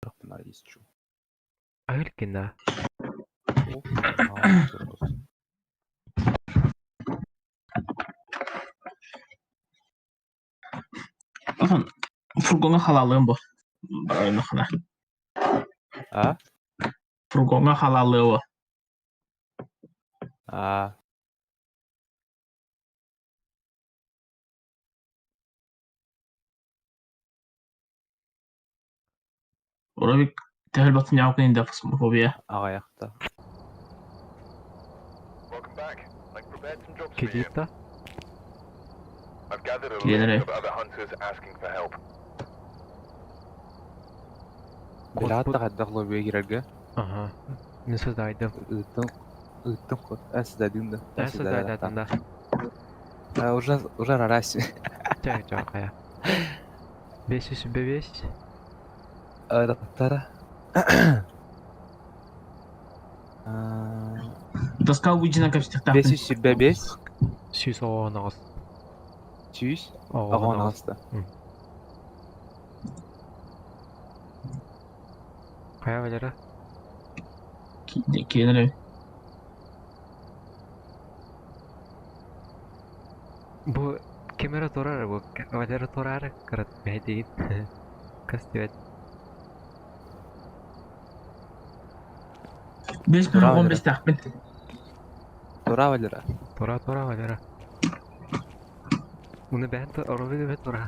Көрөхпүн Аһылкина. Оттон фургоҥҥа халаалыам бу барарынахына. А? Фургоҥҥа халаалыа А. Уровик төһөлбөтүн яукин да фобия. Аҕыйахта. Кредитта? Киэнэрэ. Билаатта хайдах лоббига киирэргэ? Ага. Мин создайдым. Ыыттым. Ыыттым код. Эн создайдыҥ да? Эн создайдатың да. Уже уже рарась. Чэ, чэ, хайа. 505. Ырааттара. Доска выйдена кэпсэтиэхтээхпин. 525. 118. 118. Хайа Валера? Киэнэрэ. Бу ким эрэ турар бу Валера тураары кырат мэһэйдиигин көстүбэт. Бес Тура он Валера. бестээхпин. Тура Валера. Тура тура Валера. Уну бэйэн оробит эбэ тура.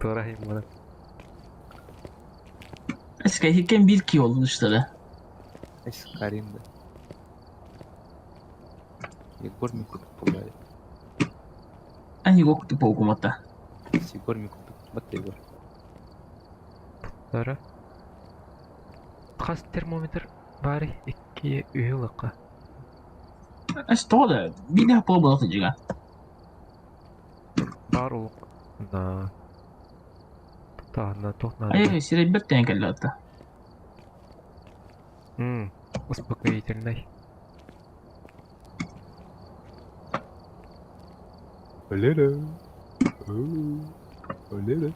Тура химмана. Эскэ биир ки oldu dışları. Эс Карин да. Егор Микутов пугает. Эн Егор кутуп полкумата. Егор Микутов. Вот Егор. Тура. Хас термометр баары икки үһү лыкка. Эс тоҕо биир пол была тыдьыга. Бар улук. На. Таһына туох надо. Ай сирэйбэр тээн кэллэ атта. М, успокоительный. Валера. Валера.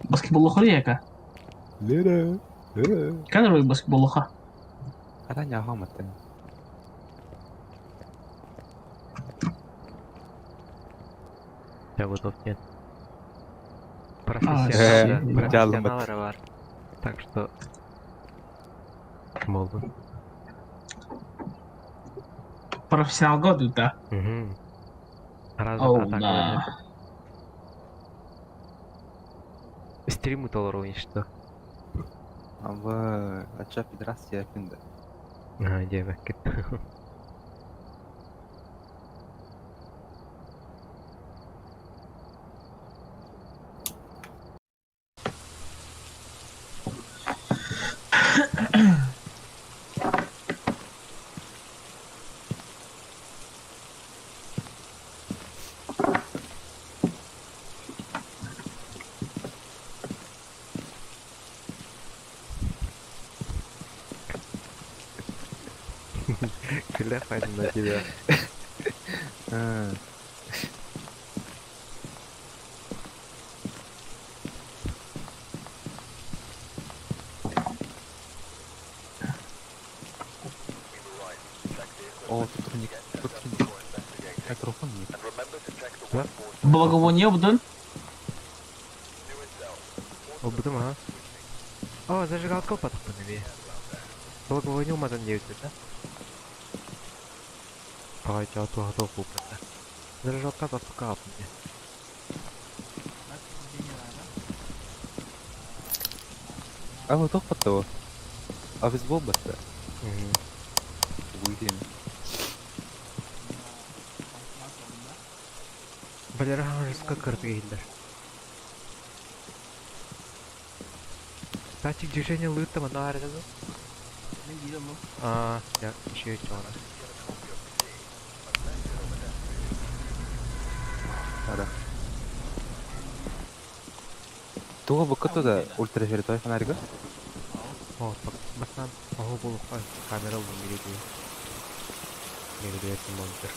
Баскетболлуха яка. Лера. Кадровый баскетболлуха. Ата няхаматтан. Я готов нет. А, Профессионал, профессионал бар. Так что болду. Профессионал году, да. Угу. Раз Оу, атака да. Стрим толору что. Абы ача пидрас япинда. А, диэбэккит. Кляхать на тебя. О, тут ник. Тут ник. Микрофон ник. Да? Благовоние будун. Обдум, ага. О, зажигалка потом Благовоние умазан девять, да? Давайте, а то готов купить. Зажигалка пока мне. А вот тоқпатты А біз болбатты. Уйден. Валера жестко кыртыгейдер. Датчик движения лыта на аренду. А, я еще и чё Да. Туға бұқыты да ультрафиолетовый фонарика? О, бастан ого булуққа камера бұл мереке. Мереке термометр.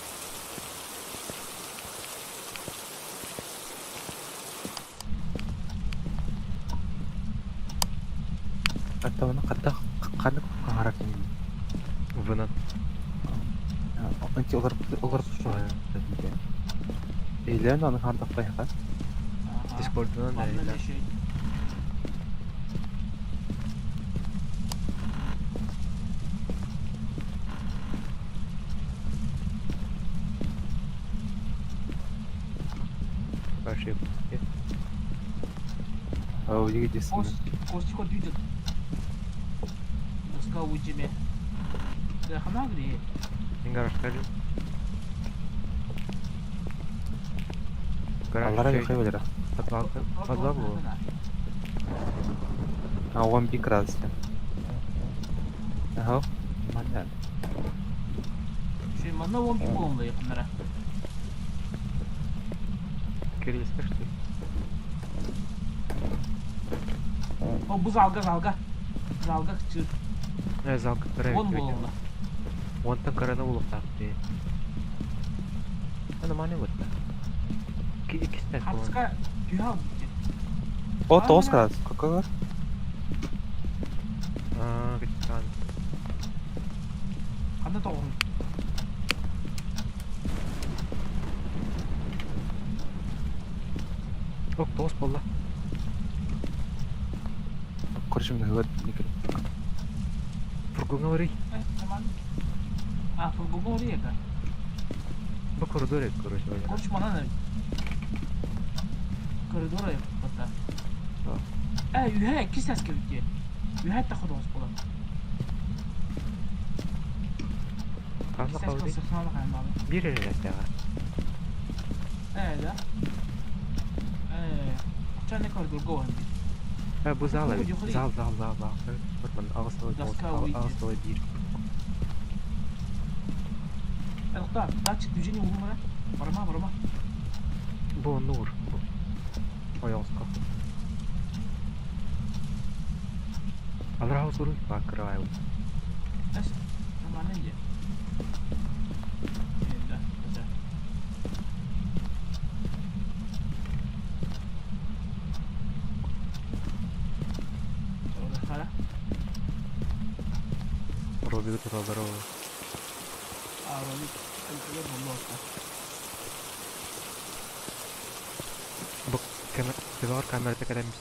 Аттабына хаттах ханнык хаһара кини. Вынат. Анти олар олар Eğlen аны хардак байха. Дискордунан Манна да. дешей. Ошибки. Ау, едесин. Костико дүйдет. Доска уйдеме. Да ханагри. Гараж калин. Гараж. Аллара якай белер. Подвал. Подвал был. А он бик градус. Ага. Манна. Şey манна он бик болымда якыннара. Кириллиска что ли? О бу залга залга. Залга чыр. Зал который. Он болымда. Онтон карана улуктаах дии. Нормально вот так. Кистет буолан. Хатска түйал битти. О, 9 градус. Какой бар? Аа, капитан. Канда тоғын. Ок, тоғыз болла. Короче, мен хыгат никел. Фургонга барый. Нормально. А, фургонга ория ка. Бу коридор короче. Короче, манна коридора бата. Э, үһэ кис әске битти. Үһэ та ходоос бола. Канна Кис әске калды. сыртына каймалы. Бир эле сага. Э, да. Э, чаны коридорга он бит. Э, бу зал Бу эбит. юхри. Зал, зал, зал, зал. Вот ман агыс Доска уйди. агыс бир. Э, тохта, датчик движения улумара. Барма, барма. Бу нур. Бу. Ойоска. Алра хосуру бакырай. Эс, нормально иде. Э, да, да. Хара. Робик здорово. А, Робик, это боллоста. Бу камера, бар камерада кэлэммит.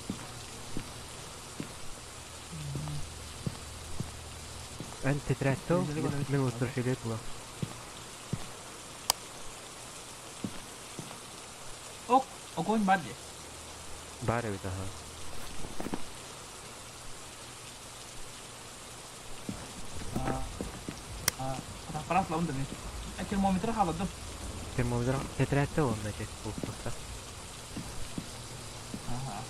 Эн тетрадь мен устар шейлер була. Ок, огонь барды. Бар эбит аха. Аппарат лауында мен. Термометр халадым. Термометр тетрадьте онна же булса. Ага.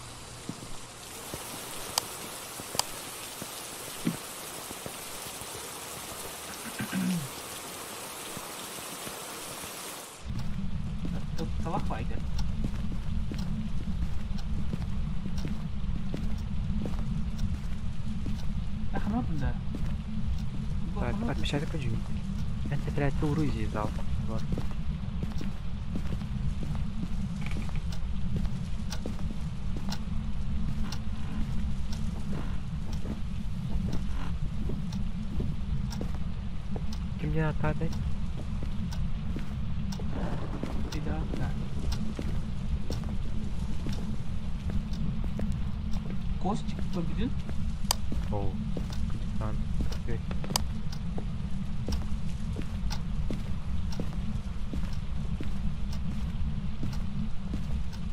Талак байды. Аханатында. Отпечаток жүй. Эн тетрадьте урузи зал. Бар. Кимден аттады? Костик көрбүдүн? Оу. Капитан.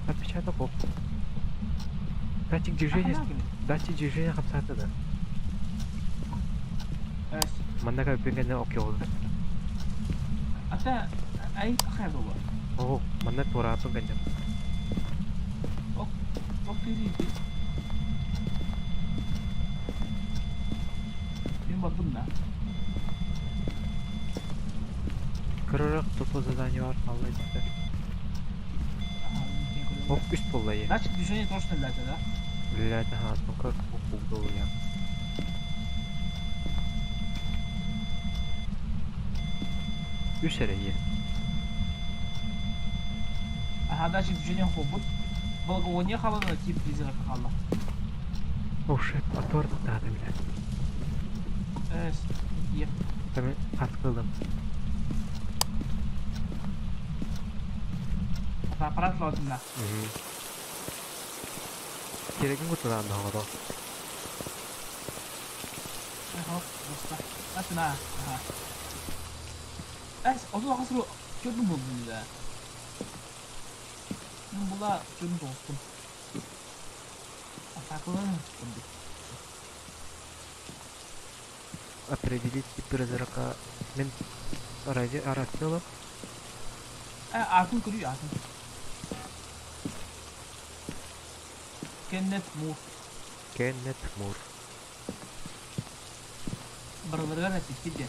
Отпечаток оп. Датчик движения, датчик движения хапсаты да. Маннака бенгене окей oldu. Ата ай хайдула. Оо, манна тураапын гэнне. Ок тири. Мен бардым да. Кырырык тупо задание бар, алла итте. Оп, үст болла е. Датчик движения тоже стреляет, да? Блядь, ага, ну как угол я. Үс эрэ е. Ага, датчик движения хобут. Благовоние халана тип призрака хала. О, шип, атордук таада, блядь. Э, Мен хас кылым. Аппарат лоотунна. Керегин кутунаан доҕоро. Хоп, буста. Атына. Аха. Эс, оту ахасыру чөдүн булдум да. Мен була чөдүн тоғыстым. Атакылын курдук. Определить тип призрака. Мен ради арацела. Атын көрүй, атын. Кеннет Мур. Кеннет Мур. Барыларыгар эппиккит диэн.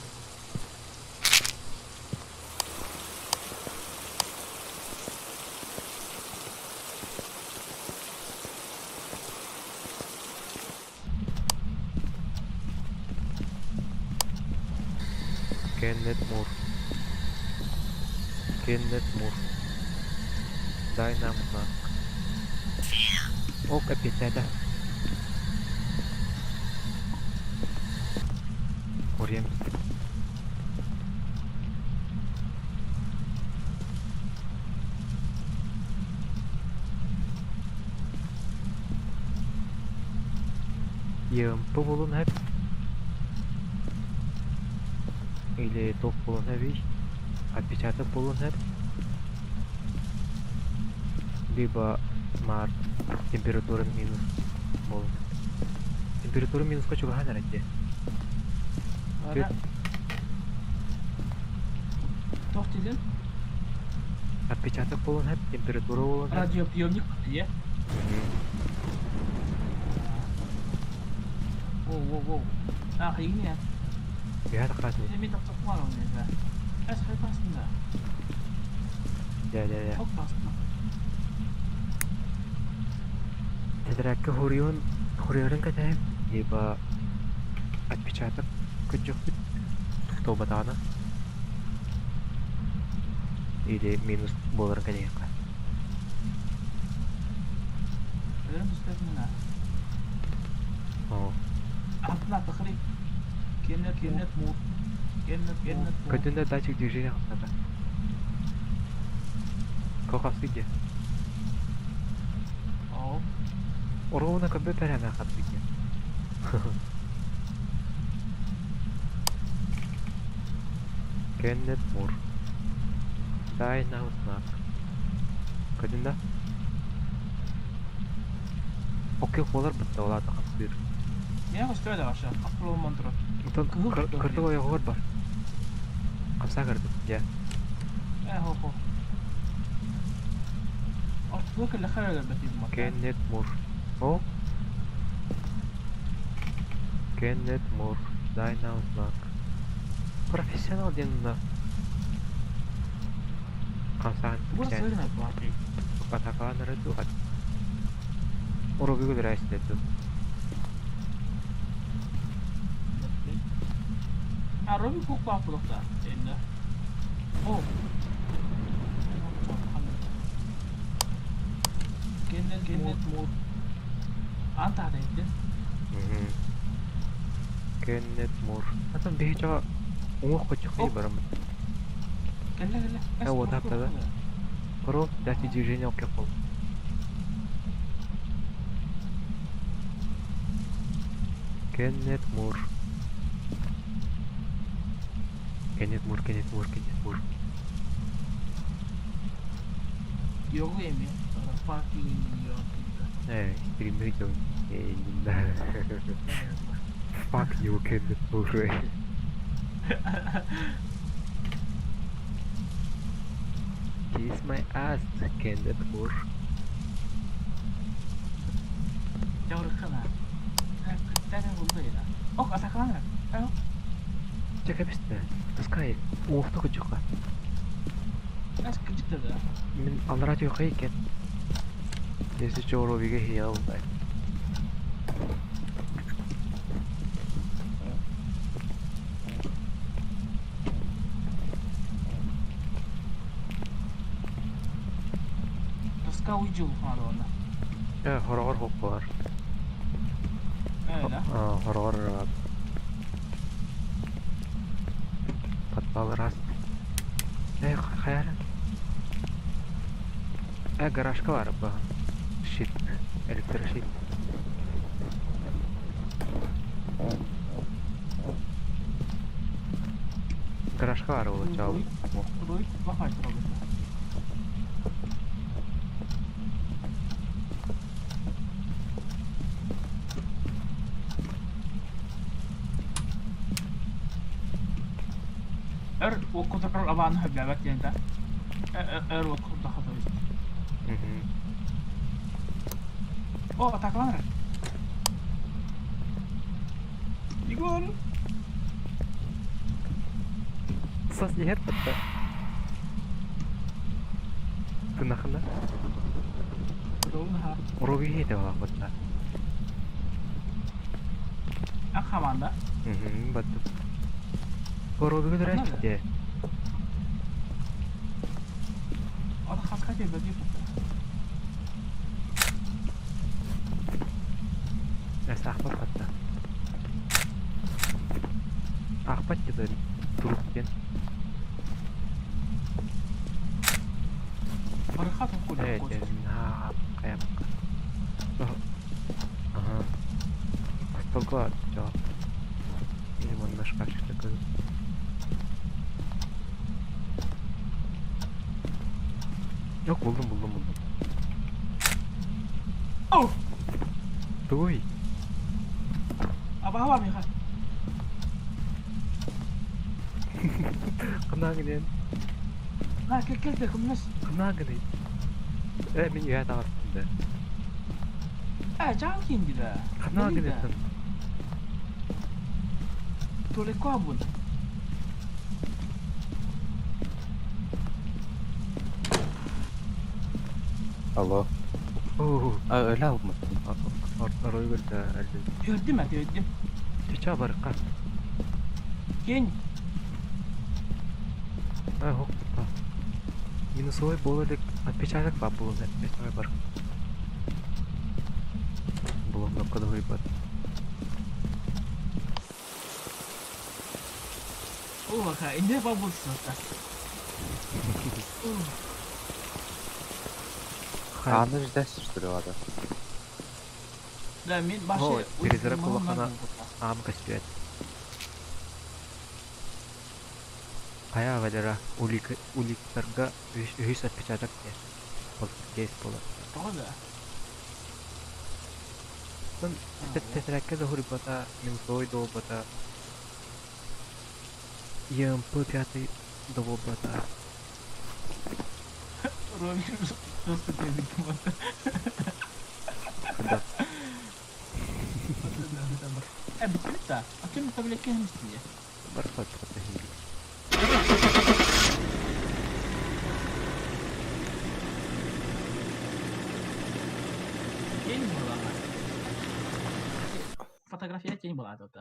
Кеннет Мур. Кеннет Мур. Дай нам знак. Ок, опять это. Урем. ЕМП болун hep. Или топ болун хеп. Отпечаток болун хеп. Либо март температура минус болун. Температура минус хочу гахан. Ара. Туох диэтин? Отпечаток болун хеп, температура болун хеп. Радиоприемник дии. Воу, воу, воу. А, хайгини. Бэйэ тахатны. Мен тохтоппуар оны это. Эс хайпастында. Я, я, я. Ок бастым. Тетрадка хорион хориорын катаем, либо отпечаток күджөхпүт тобатаана. Или минус боларын катаекка. Өрім түспәт мына. О, Алтына тахри. Кеннет, Кеннет Мур. Кеннет, Кеннет Мур. Көтүндө датчик движения хапсата. Кохасы де. О, Оргуна көбө переме хапсы. Кеннет Мур. Дай нам знак. Көтүндө? Окей, холар бітті, оларды қапсыр. Я көстөрө да баша. Капыл монтро. Онтон Кыһыл кытта кырдык ойоҕор бар. Қапса кырдык, я. Э, хо, хо. Ортуга кэллэ харалар бэтим. Кеннет Мур. О? Кеннет Мур. Дай нам знак. Профессионал ден мына. Қамсаған Бу түксән. сырына баки. Атакаан ырыту ат. Оробигу бирайстету. А, Робин Кук баапылыкта. Энде. О. Кеннет, Кеннет Мур. Анта дейди. Кеннет Мур. Атын биһи чаға уҥуох көчүк Оп. барамын. Кэллэ, кэллэ. Э, вот апта да. Коро датчик движения окей кол. Кеннет Мур. Кеннет Мур, Кеннет Мур, Кеннет Мур. Йогу эми. Fucking йогу. Э, стример жон. Э, Fuck you, Кеннет Мур. Kiss my ass, Кеннет Мур. Жабырыккана. Тәне булды ила. Ок, атакалана. Э, Чакабисте. Таскай, уохту көчүкка. Эс кыжыктыр да. Мен алра түйкай экен. Если чоро биге хия булдай. Тоска уйжул хана онна. Э, хорогор хоп бар. Э, да. А, хорогор. Чаалыраас. Э, хайа Э, гаражка баар баһа. Щит. Электрощит. Гаражка баар буолла чаал. Руй плохой трогать. Өр уокка турар абааны хөблөөбөт диэн да. Өр уокка турдахха О, атакаланар. Егор! Сас иһэр батта. Тынахына. Долунаха. Уруги хете батта. Ак хаманда. Батта. Уруги дурачте. Ата хаска тебе бөдүй Эс ахпат батта. Ахпат деді турук диэн. Барыха токку Э, ха, каяпка. Ага. Остолго жоо. Или манна шкафчикта көрүп. Yok buldum buldum buldum. Oh! Туй. Абаха бар миха. Кына гынен. На, кел кел кел кымнас. Кына гынен. Э, мен үйә тагыстым. Э, жан кинди да. Кына гынен. Толе кабун. Алло. Оо, А, öyle alma. орой көрдө әлде. Көрдүм ә, көрдүм. Чеча барыкка. Кен. А, хок. Минусовой боло элек отпечаток бар булун отпечаток бар. Булун кнопкада бар. О, ха, инде бар булсын. Аны ждать, что ли, ладно? Да, мен башы О, перезарядка улахана. Ам костюет. Кая Валера улик уликтарга үһүс отпечаток де. Полтергейст болот. Тоҕо да. Тетирекке да хурибата минусовой долбата. ЕМП пятый долбата. Робин просто көбүт Да. Э, бүттү да. Атын таблетка эместин. Барфат Тень была. Фотография тень была тут.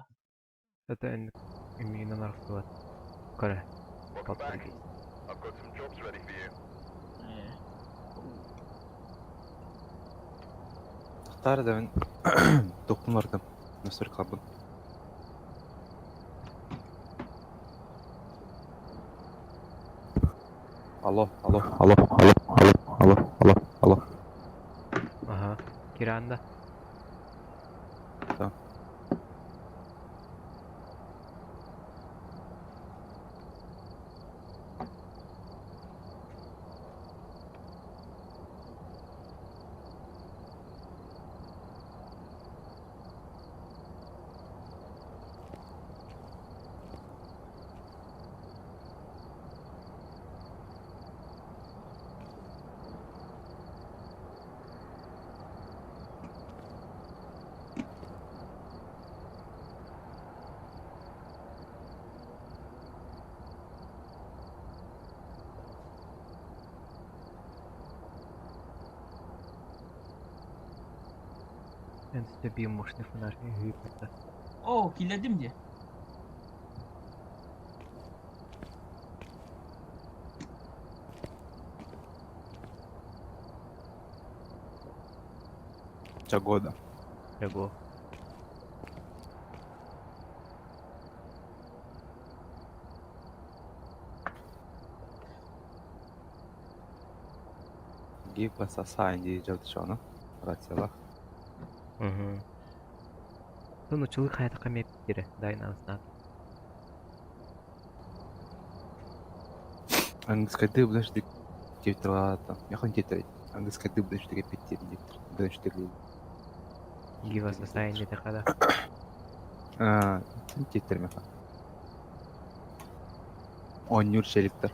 Это именно нархтуат. Коре. Полтергейст. Э. Тахтар да мен тоқтым бардым. Насыр кабын. Алло, алло, алло, алло, алло, алло, алло, алло. Ага. Киранда. Да. Энсте би мощный фонарь гүйпетте. О, киледим де. Чагода. Его. Give us a sign дии дьалты рациялаах. Угу. Ну, нуччалыы хайатахха эмиэ эппиттэрэ, дай нам знак. Английскайдыы подожди диэбиттэр Яхан диэттэр английскайдыы подожди эппиттиэр диэбиттэр подожди Give us a sign диэтэххэ да. Аа, диэттэр меха. Оонньуур шериктэр.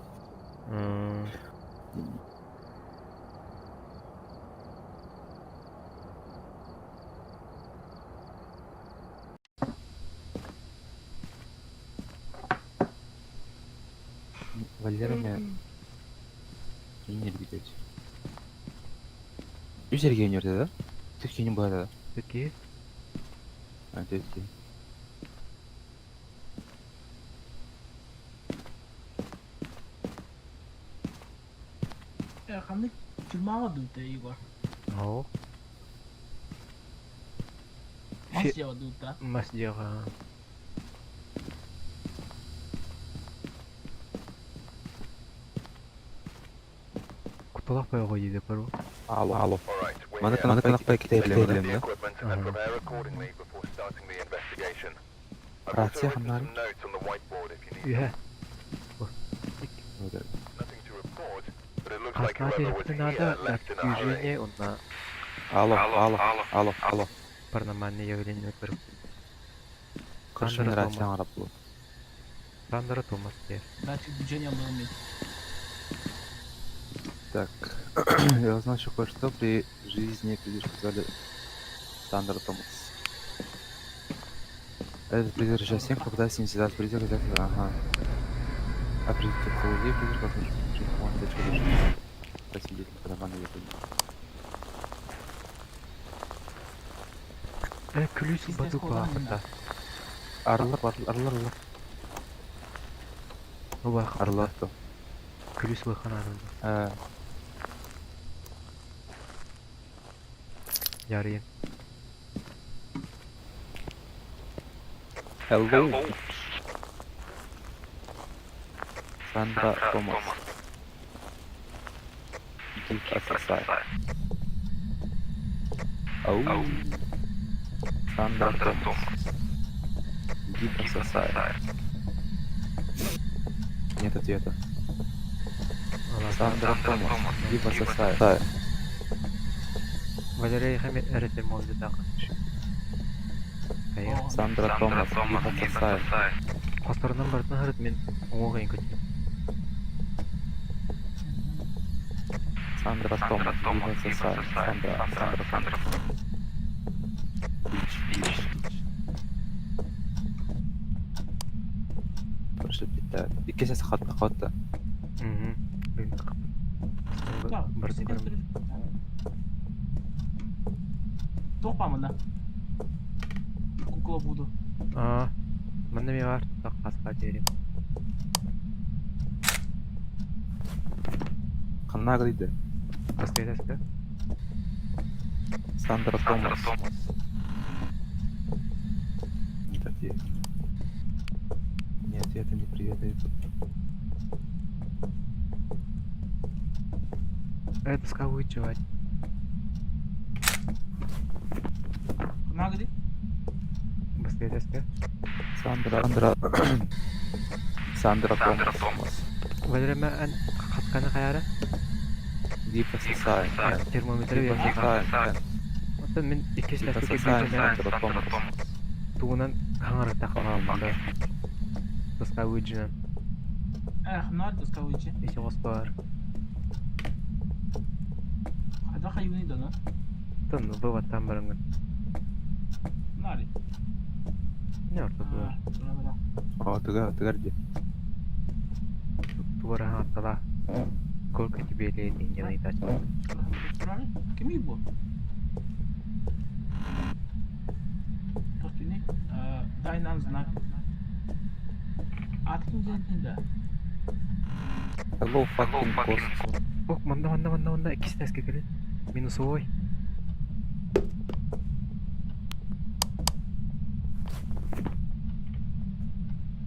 Валера эмэ киин эргитээччи. Үс эргиэн үөрдэ да? Түс киинин быһата да? Какие? А, түс киин. Ханнык тюрьмаҕа дуута Егор? Оо. Мас дьиэҕэ дуута? Мас дьиэҕэ. Куталах бөҕө диде пару. Алло, алло. Маны маны канаппай китэйлем да? Рация ханнары? Үһэ. Хаска телефон надо движение онна Алло, алло, алло, алло. паранормальное явление көрүп. Көршүн рация арап бу. Сандра Томас диye. Датчик движения был Так, я узнал еще кое-что при жизни призрака звали Сандра Томас. Этот призрак сейчас всех попытается с ним связаться. Призрак взять, ага. А призрак людей, призрак возможно, он дальше должен стать свидетелем паранормального явления. Э, күлүс Бизнес базука қолданында. ахта. Арылар, арылар, арылар. Оба Арылар то. Күлүс лыхан арылды. Ярыйын. Hello. Sandra Thomas. Give us a sign. Oh. Sandra Thomas. Give us a sign. Нет ответа. Сандра Томас. Give us a sign. Валерий Хамид эрете молды тагы. Кайын. Сандра Томас. Give us a sign. Косторынан бартын харыт мен оңоға көтем. Сандра Томас. Give us a sign. Сандра, Сандра, Сандра. Бич, бич, бич. Прошу питать. Иккесе хатта хатта. Мгм. Бартын көрөм. Туох мына. Кукла буду. А, манна ми бар, так хаска дерим. Ханна гриде. Баска эдаска. Сандра Томас. Нет ответа. Ни ответа, ни привета. и тут. Э, доска вычивать. Нагди? Баска эдаска. Сандра, Сандра. Сандра Томас. Валерий ан хасканы каяра. Give us a sign. Термометр Give us a sign. Оттон мен иккис Give us a ләстеке sign. бүйден Сандра Томас. тугунан хаңарыта Манда. Доска выджинан. Эх, надо скажите. Эти оспар. Хада хаюни дана. Тон вывод там барынгын. Нари. Не орто туар. О, тыга, тыгар где? Туара хаттала. Сколько тебе лет, не найдать. Кими бу? Тохтуни. Дай нам знак. Атын да. Hello fucking ghost. Ок, манда, манда, манда, манда, иккис тәске келет. Минусовой.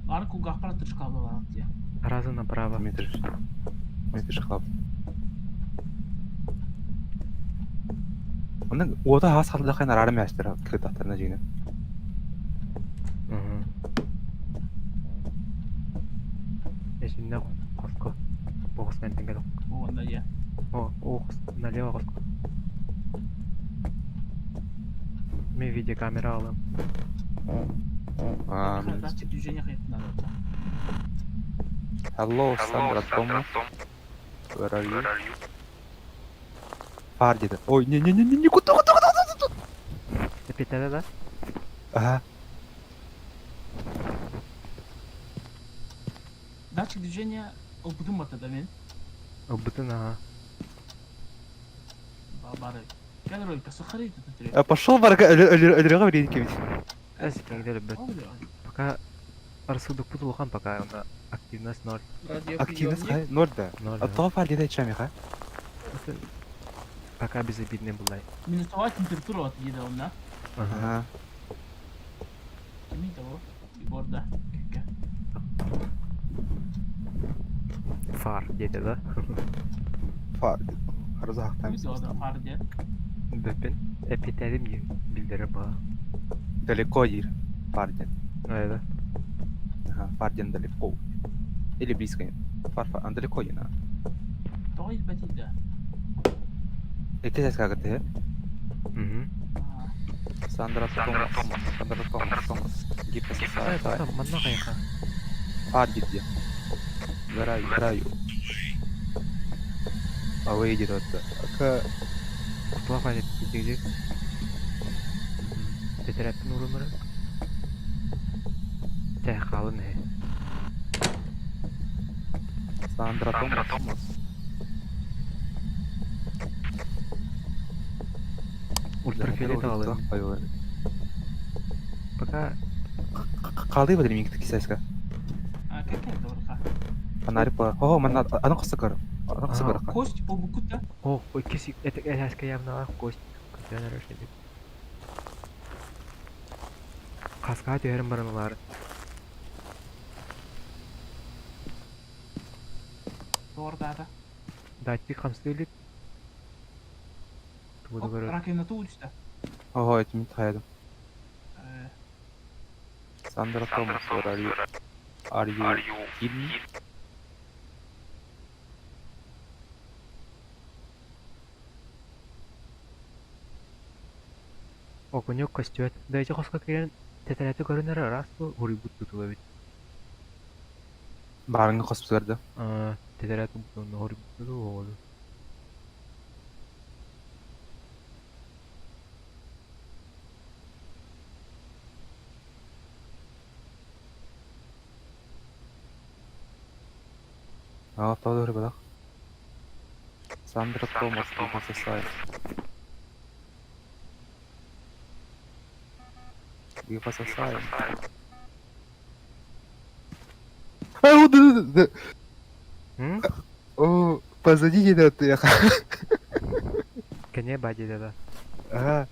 Ар кулгахпара тышкабы я. Раза направо. Дмитрий. Дмитрий Шхаб. Онон уота хаас халдахай нараары мээстэр кыттахтарына дьиҥинэн. Эсиннэ хоско. Бу хоско энтэн кэлок. Уонна я. О, о хос, налево хоско. Мен видеокамера алам. Датчик движения хайт надо. Hello, Sandra Thomas. Where are you? Фар диэтэ. Ой, не-не-не-не, куда, куда, куда, куда, куда? Эпитеде да? Ага. Датчик движения ылбытым бата мен. Ылбытын ага. Бары. Кэл роль, сахары тут. Пошел барга өлөрөҕө билин кебит. Эс кеңдер бит. Пока рассудок улахан пока она активность ноль. Активность хай ноль да. Ноль. А то фар диэтэ чамиха. Пока безобидный была. Минусовая температура от еда он, да? Ага. Кими того? Егор, да. Фар диэтэ да? Фар. Арзахтан. Фар диэ. Бөппүн эпитэрим диэн билдэрэр баа. Далеко диир. Фар диэн. Да. Ага, фар диэн далеко. Или близко. Фар, фар, а далеко диэн. Тоҕо илбэтий да? Икки саскагыты. Угу. Сандра Томас. Сандра Томас. Томас. Гиппосисай. Манна хайха. Фар диир. Where are you? Where are you? Away диир отта. Кутула файда тигди. Тетэрээппин ууруннара. Тэ хаалын эһэ. Сандра Томас. Ультрафиолет аҕалыам. Пока Хаалыы бадыр миҥ кисэска. А какая дорога? Фонарик по. О, манна аны хосыкыр. Аны хосыкыр. Кость полбукута. О, ой, киси, это эляска явно кость. Көтөн эрэр эбит. Хаска түһэрин бараналар. Тордата. Датчик хамсыы илик. Тугу да көрөр. Раковина тулучта. Ого, это мин хайдым. Сандра Томас, where are you? Are you kidding me? Огонек көстүбэт. Да ити хоско киирэн тэтэрээти көрөн эрэ ыраас бу уруйбут тутула эбит. Баарыҥҥа хоспутугар да. Аа, тэтэрээт онно уруйбут тутуу Аа, тоҕо да Сандра Томас, Гиппосисай. Гиппосисай. А, да, да, да. М? О, позади да ты. Кене бади да. Ага.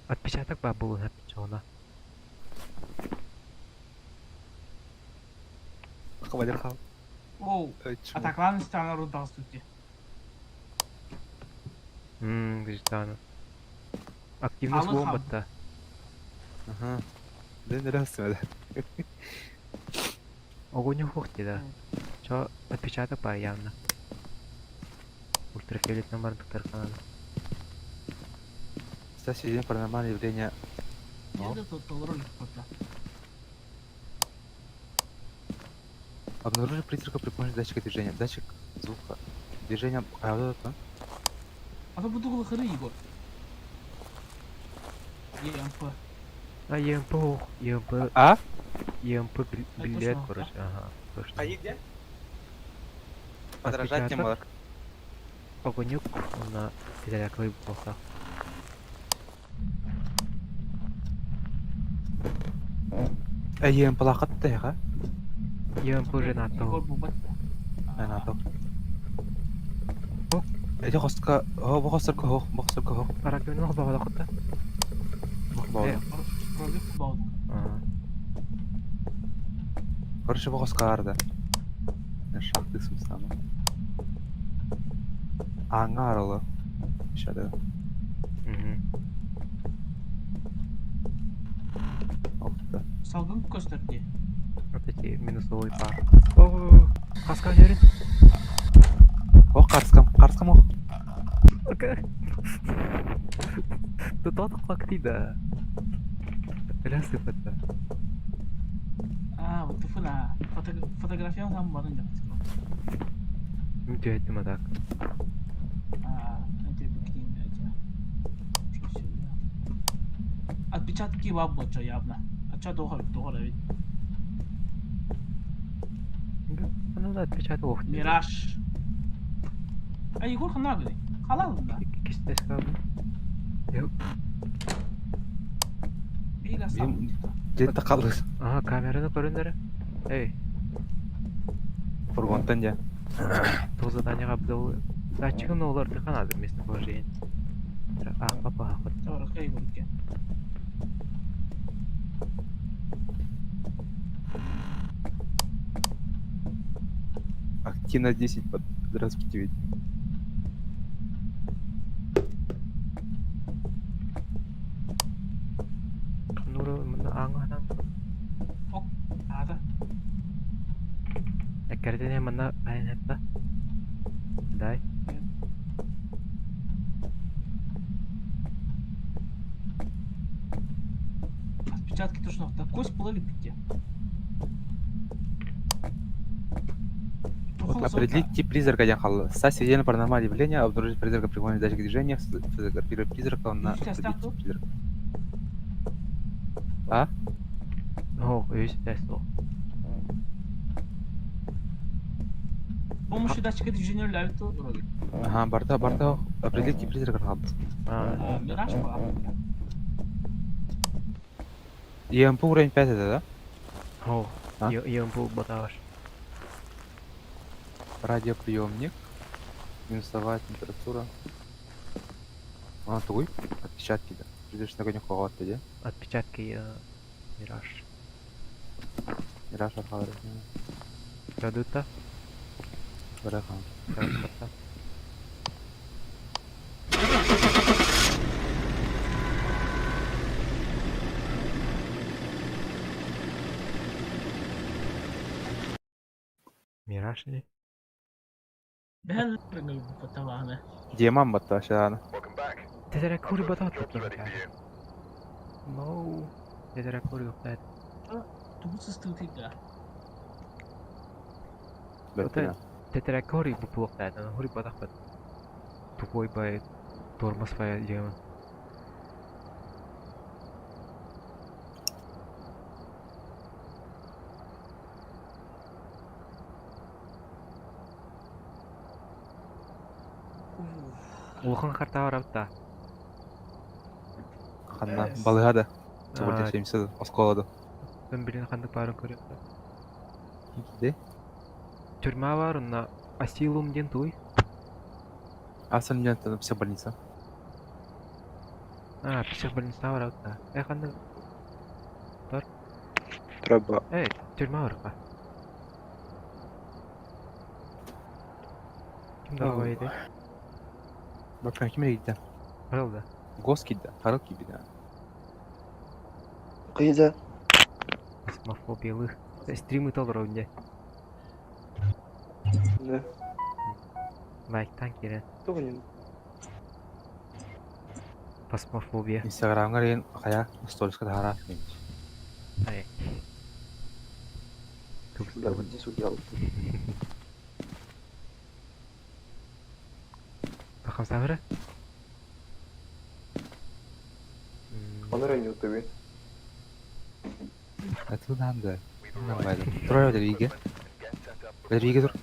Отпечаток баар буолуон сөп Хвалер хал. Оу, атаклан страна рудал сути. Мм, граждан. Активность Алло, буолан хам. батта. Ага. Да, нравится, да. Огонь ух да. Чо отпечаток баар явно. Ультрафиолет номер тарханада. Кстати, свидетель паранормальное явление. Я тут ролик пота. Обнаружили призрака при помощи датчика движения. Датчик звука. Движение... А, вот это. А то буду глухары, Егор. ЕМП. А ЕМП, ох, ЕМП, А? ЕМП билет, точно, короче, ага, точно. где? Подражать не Отпечаток. мог. Огонек, на тетэрээт буолса. Э, ЕМП лақат та ЕМП уже Егор НАТО. бубат. Мен ато. Эти хостка, хо, бу хостка хо, бу хостка хо. Раковина баҕала кытта. Бу бау. Ролик бауд. Аа. Короче, бу хоскаарда. Шахты сымсама. Ааҥҥа арылы. Шады. Охта. Салгын көстөр дии. Вот эти минусовой пар. О, хаска жерин. Ох, қарыскам, қарыскам ох. Тотох да. Өлө сыпатта. А, вот туфуна. Фотографиян сам барын жактык. Мен түһэттим а так. А, это бикини Отпечатки бабоча явно. А чё дохор, дохор ведь. Ну да, отпечаток ох. Мираж. А Егор ханагы. Халал да. Кистес кабы. Бига сам. Дьэ қалды. Ага, камераны көрүннәре. Эй, Фургонтан дьэ. то задание абдыл. Датчигын олар тыханады местоположение. А, папа, хат. Добро, Егор. Активно 10 под распитивить. Нуру мына аңанан. Ада. Әккәрдене мына айнатта. Дай. Отпечатки точно. Кость была ли пите? Определить тип призрака дьэн халла. Стать свидетелем паранормального явления, обнаружить призрака при помощи датчика движения, сфотографировать призрака на определить тип призрака. А? О, есть тест. Помощью датчика движения ляют вроде. Ага, барда, барда, определить тип призрака халла. А, Мираж была. ЕМП уровень 5 это, да? О, А? ЕМП батаваш. Радиоприемник. Минусовая температура. А, тугуй? Отпечатки, да. Призрачный огонек хоғатты, де? Отпечатки Мираж. Мираж арқалары. Радута. Барахан. Радута. Мираж ли? Бәл батаваны. Диаман батта aşağıda. Тезерек кури батат No. Тезерек кури батат. Тугу сыстыгы да. Бәттіна. Тезерек кури бупулуктат. Хури батак бат. Тупой бай тормоз бай диэмэн. Улахан карта барабыта. Ханна балыға да. Собырда шемсі осколады. Мен билин хандык барын көрөм. Де? Тюрьма бар, онна асилум ден туй. Асан мен психбольница. А, психбольница барабыта. Э, хандык. Бар. Траба. Э, тюрьма бар. Ким дорогой edi? Бакан ким gitti? Харалда. Ghost gitti. Харал gibi да. Кыйда. Астмофобиялы. Стримы толор önde. Да. Лайктан кирен. Тугунин. Фасмофобия. Инстаграмга рен хая сториска тахара. Ай. Да, вот здесь удел. Бакам сабыры. Онора не утуби. Атылданды. Тур öyle биге. Бер биге тур.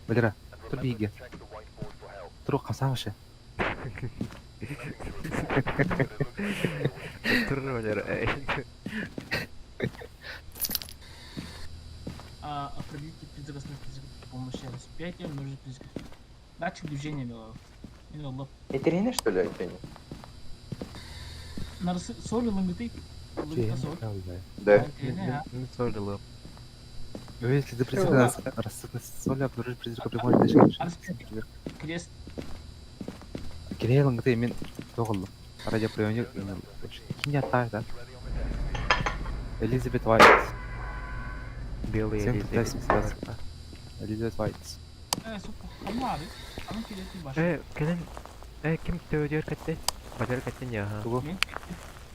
Бер тур биге. Тур камсамышы. Тур Валера. Определите призрак при помощи распятия, множить призрак. Датчик движения мило. Мило. Это что ли, Антони? Нарсы соли лынгыты. Лынгыта соль. Да. А? Мен сойлы. Увидеть следы призрака на соли, обнаружить призрака при помощи Распятие. Крест. Кирилл мен тоғылдым. Радиоприемник Ким аттар да? Элизабет Уайт. Белый Всем Элизабет. 17. Элизабет Уайт. Сука, хамнары. Аны келетін баш. Кэлэн, ким төдүөр кэтте? Бадыр кэттин я, ага. Тугу? Мен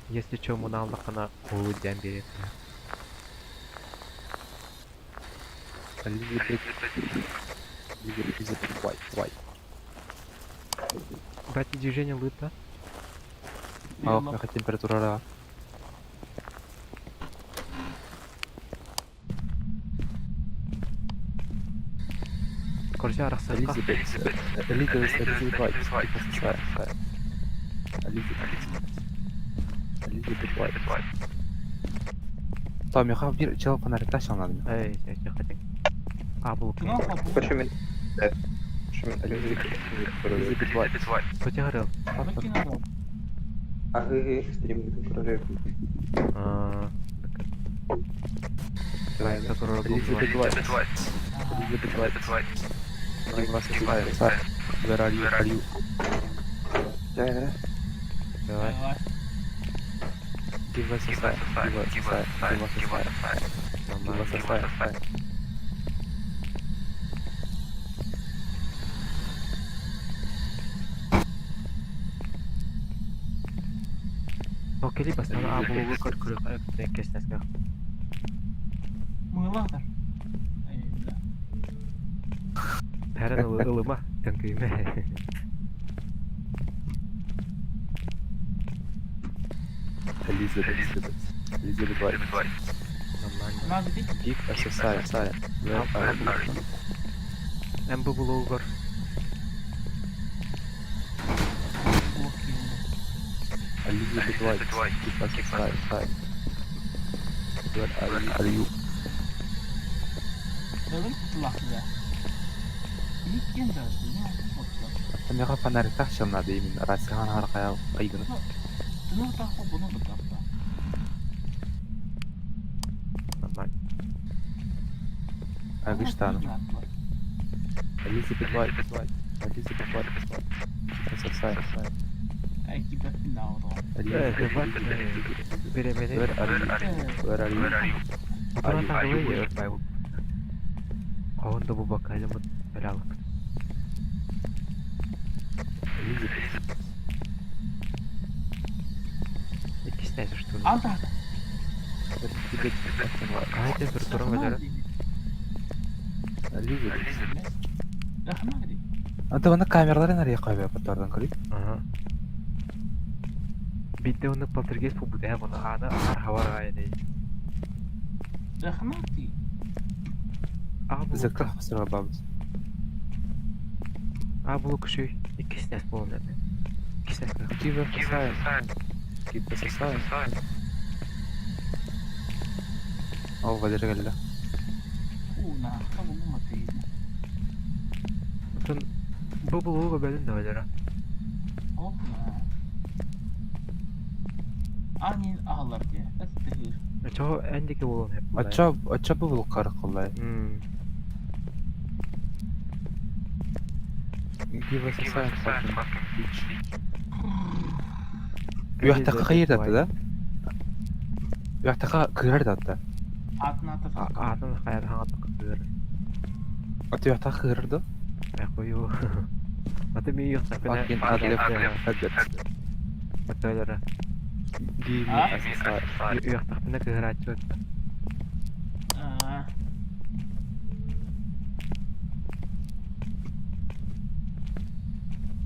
Если чё, мунааллаххына улуу диэн биэриэ. Элизабет Элизабет Уайт. Уайт. Бати движение лыта. Ах, меха температура. Короче, арахсарка. Элизабет Элизабет Элизабет Уайт. Элизабет Элизабет Уайт. Там меха бир чел фонарь шалнадым. Эй, эй, эй, хотя. А, был Кино хабу. Почему мен? Почему мен? Элизабет Уайт. Кто тебе Кино Ага, стрим королев. А, Элизабет Уайт. Элизабет Уайт. Where are you? Are you? Да, Давай. Давай. Give us a sign. Give us a sign. Give us a sign. Give us a sign. Окей, бастан А булугу көр көр кес. Мыйлатыр. Эй, да. Хәрен ылыма, тәңкүймә. Elizabeth. Elizabeth White. Нормально. Надо бить. Give us a sign. Sign. Where are you? Эм бу булугу Блок Elizabeth White. Give us a sign. Sign. Where are you? Are you? Дәвін құтылақты. Иккен жазды, не Меха фонарь шалнады именно. Рацихан харкая айгын. Түнөр тақпа бұны бұтапта. Нормально. Агыштан. Elizabeth White. Elizabeth White. Give us a sign. Sign. Әй, кибәттін Elizabeth. Беремени. Where are you? Where are you? Утура тагылы ер бай. Кавында бу бакалымы белалык. Elizabeth. Иккис что ли? Анда. Elizabeth fucking White. Кай температура валера? Elizabeth. Рахман Anta bana камералар nereye koyuyor patlardan kırık? Ага. Битте оны полтергейст бу бутая буны аны ар хавар гайды. Рахман А бу Зактар хасырга бабыз. А бу киши иккис нәс болын. Иккис нәс. Give us a sign. Give us a sign. О, Валера geldi. Уна, табу матейді. Отон бу булуга бөлүн да валера. Опна. Анин ағалар де. Әттігір. Чо эндики болун хеп. Ача, ача бу бул кар колай. Give us a sign, fucking bitch. Уяхтака хайыр датты да? Уяхтака кырар датты. Атын аты Атын хайыр хаңат кыр. Аты уяхтака кырырды. Ай кою. Аты ми юк тапына. Fucking ugly faggot. Валера. Give me a sign. Юк тапына кырачы.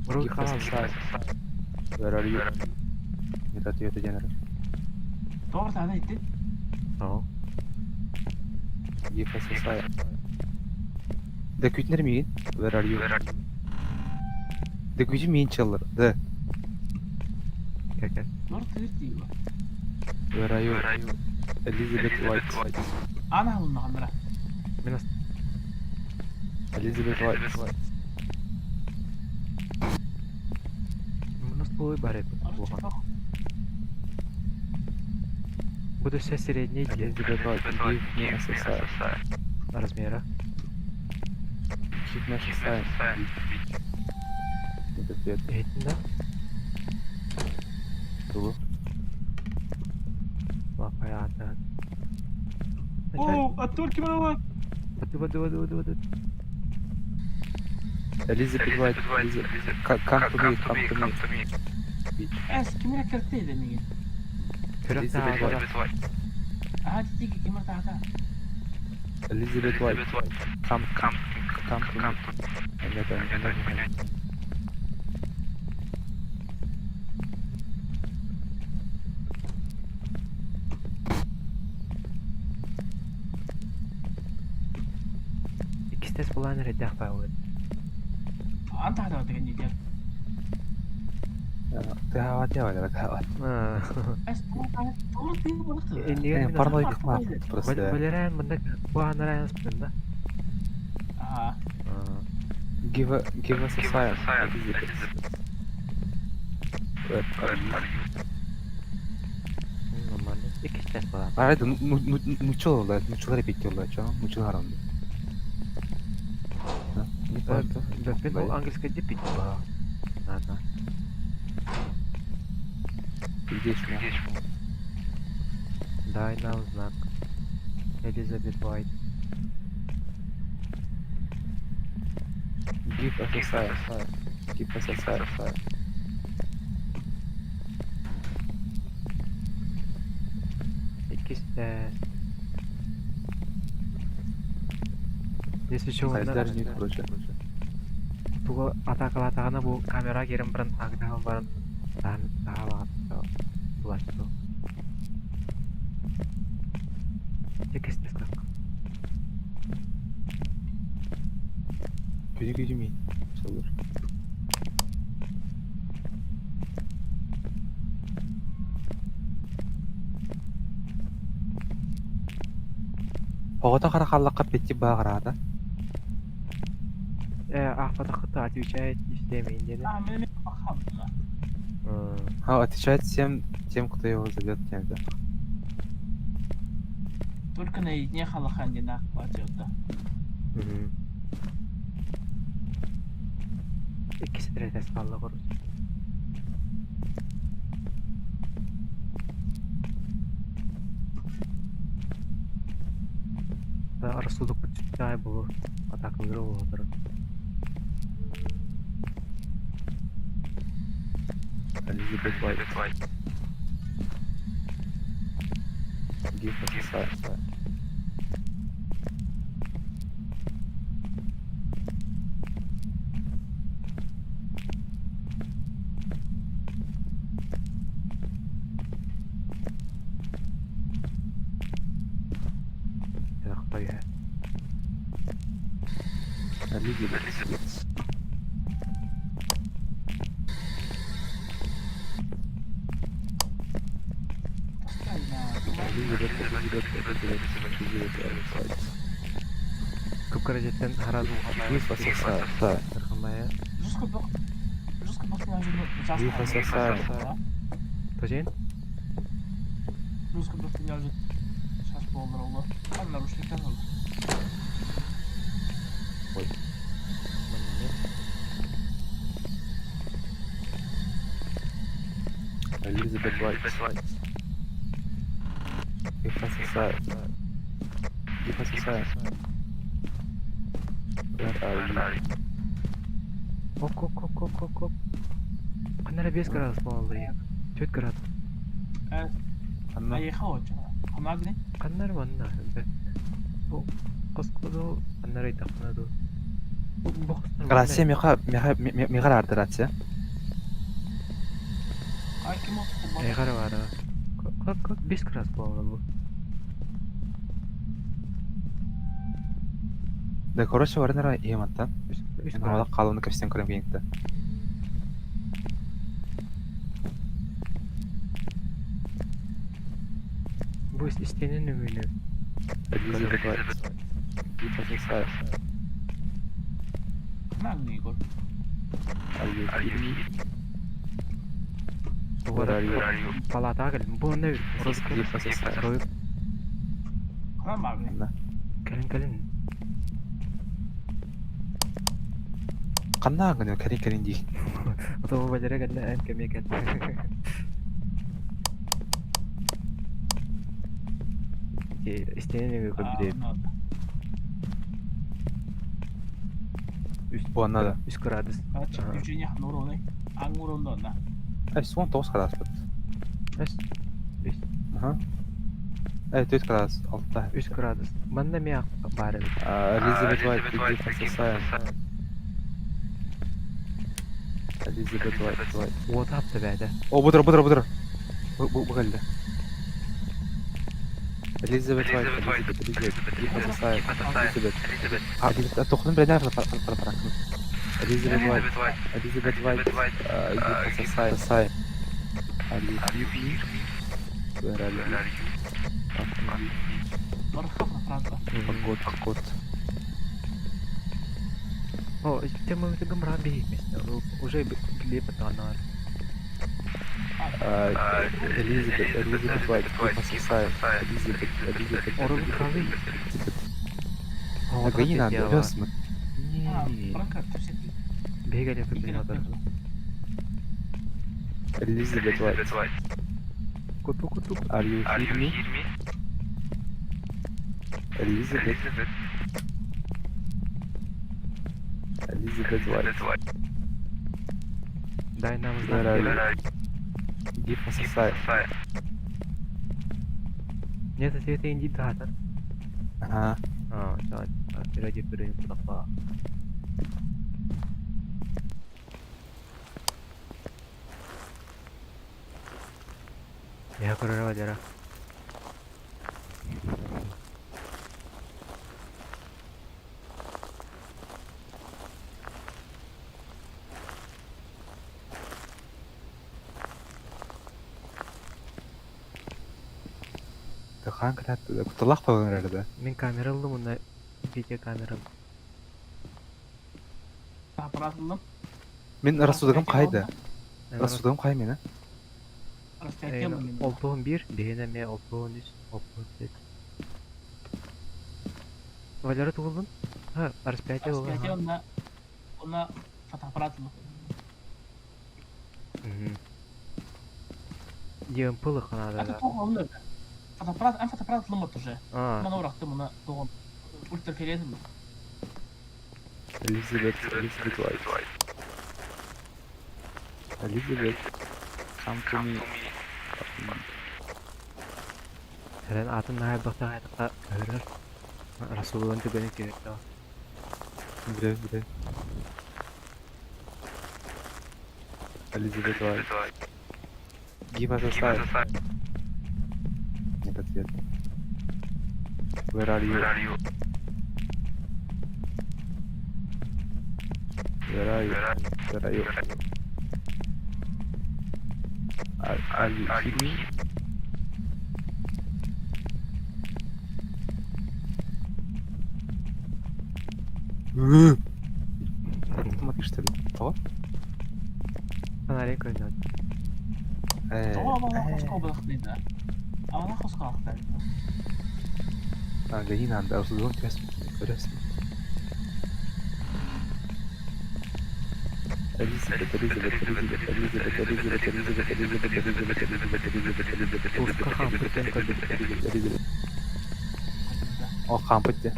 Ру Give us a sign. Where are you? Это ты это генер. Doğru tane etti. Ау. Give us a sign. Да күтнер миин? Where are you? Да күтү миин чалыр. Да. Как Doğru tır diyor. Where are you? Elizabeth White. Ana bunun hamra. Минус Elizabeth White. минус полой барет. Буду все средний. Elizabeth White. Give me a sign. Размера. Give me a sign. Нет, Иһиттин да? Тугу? Лапаята. О, а только мало. Баду, баду, баду, баду, баду. Elizabeth White. Elizabeth. Come to me, come to me. Bitch. Эс, кимера кертейді меген. Көрөх Elizabeth таҕа. White. Ага, тиги кимер тағда. Elizabeth White. Come, come, come to me. Нет, нет, нет. Иккис тест булаан эрэйдээх баҕайы. Ан тағда деген не дер. Ты хават я, Валера, хават. Эс, тур тиги болықты. Иннигэр мин Параноик мах просто. Валераан маннык буаанарaan аспытын да. Ага. Give us a sign. Elizabeth. Where are you? Нормально. Иккис тест булаан. Арай да нучалар, нучалар беккерлар, чо? Нучалар онда. Не то. Бэппин ол английскай деп бит баа. Ладно. Где шмо? Дай нам знак. Элизабет Уайт. Give us a sign. Give us a sign. Иккис тест. Если чего, Сайздар не короче. Тугу атакалаатаҕына бу камера киирэн баран агдаҕа баран таһаалаат булааччы. Иккис тест как. Күдү күдү ми. Солur. Оҕото хара халлаққа петти бааҕыраата. Аахпатаххыта отвечает всем индианы. А, мен мен бақам. А, отвечает всем тем, кто его зовет тем, да. Только наедине халахан ден ақ батырды. Иккис тест хаалла короче. Да, рассудок читай было. Атакалары болотор. Elizabeth White. Give us a sign. Тахтайа. Elizabeth. Elizabeth, Elizabeth, Elizabeth, Elizabeth White. Күп каражеттен харазу Give us a sign. Тархамая. Жестко Give us a sign. Тожен? Жестко шаш болдыр олы. Қан нарушниктен олы. Ой. Elizabeth White. Give us a sign. Give us a sign. Where are you? Ок, ок, ок, ок, ок, ок. Канара 5 градус болду. 4 градус. Анна. Айха оча. Хамагни? Каннар манна. Бу коскоду каннар айтакнаду. Бу Рация меха меха меха арды рация. Ай ким отты? Айгара бара. Как как 5 градус болду бу. Да, короче, варнера ематтан. 3 Мен олақ қалуны кірістен көрем кейінкті. Бу истенен өмүнү. Elizabeth White. Give us a sign. Хамагни гол. Are you kidding me? Where Where are you? Палата кел. Бу не Give us a sign. Рой Хамагни. Анна. келин келин. Ханна гына кэлин кэлин дии. Ото Валера кэллэ эн кэмиэ кэл. Истиэнэ нөҥүө көрбүтэ. Үс Уонна да. 3 градус. Датчик движения хануруонай. Аңуруонна онна. Эй, суон 9 градус. Үс. Үс. Аха. Эй, 4 градус, 6. 3 градус. Манна эмиэ баар эбит. Элизабет Уайт, иди пососай. Элизабет Уайт, Уайт. Уота апта бээтэ. О, бутыр, бутыр, бутыр. Бу, бу кэллэ. Элизабет Уайт, Элизабет, Элизабет, иди пососай. Элизабет. А, Элизабет, тохтун билэн пара Элизабет Уайт, Элизабет Уайт, иди пососай. Пососай. Are you here? Where are you? Барха фраза. Год, год. О, тема гымра беймес. Уже билеп атанар. Элизабет, Элизабет Уайт, иди пососай. Элизабет, Элизабет, Орун калы. Элизабет. Гони надо, весмы. Не. Барха кепсети. Бегали тут Элизабет Уайт. Куту куту. Are you hear me? Элизабет. Элизабет Уайт. Дай нам Where are знак. you? Иди пососай. Нет ответа индикатор. Ага. А, да, ради перенесла. Я көрөр Валера. Хаан кытаат куталаах буолан эрэр да. Мин камера ыллым уонна видеокамера. Аппаратылым. Мин рассудогум кайда? Рассудогум кай мен, Распятие мен. Олтуон бир, биһиэнэ эмиэ олтуон үс, олтуон төрт. Валера тугуллун? Ха, распятие Распятие буолла. онна онна фотоаппарат ыллым. Диэн пылы Это ханада. тоҕо онно. Фотоаппарат, эн фотоаппарат ылым уже. А, Мана урахтым мына тоҕо ультрафиолет ыллым. Элизабет, Элизабет Уайт. Элизабет. Come to me. сэрэн атын наһай бахтаҕа көрөр. Расулуан түгэнэ киһи. Биле, биле. Элизабет Уайт. Give us a sign. Нет ответа. Where are you? Where are you? Where are you? Are you hear me? Автомат что ли? Того? Фонарик көрүнөт. Тоҕо абала хоско былахтыйда. Абала хоско ахтар. А, гони надо, рассудогум тебя көрөсүң. Элизабет, Элизабет, Элизабет, Элизабет, Элизабет, Элизабет, Элизабет, Элизабет, Элизабет, Элизабет, Элизабет, Пушка хампыт диэн көрбүт. Элизабет, Элизабет. О, хампыт де.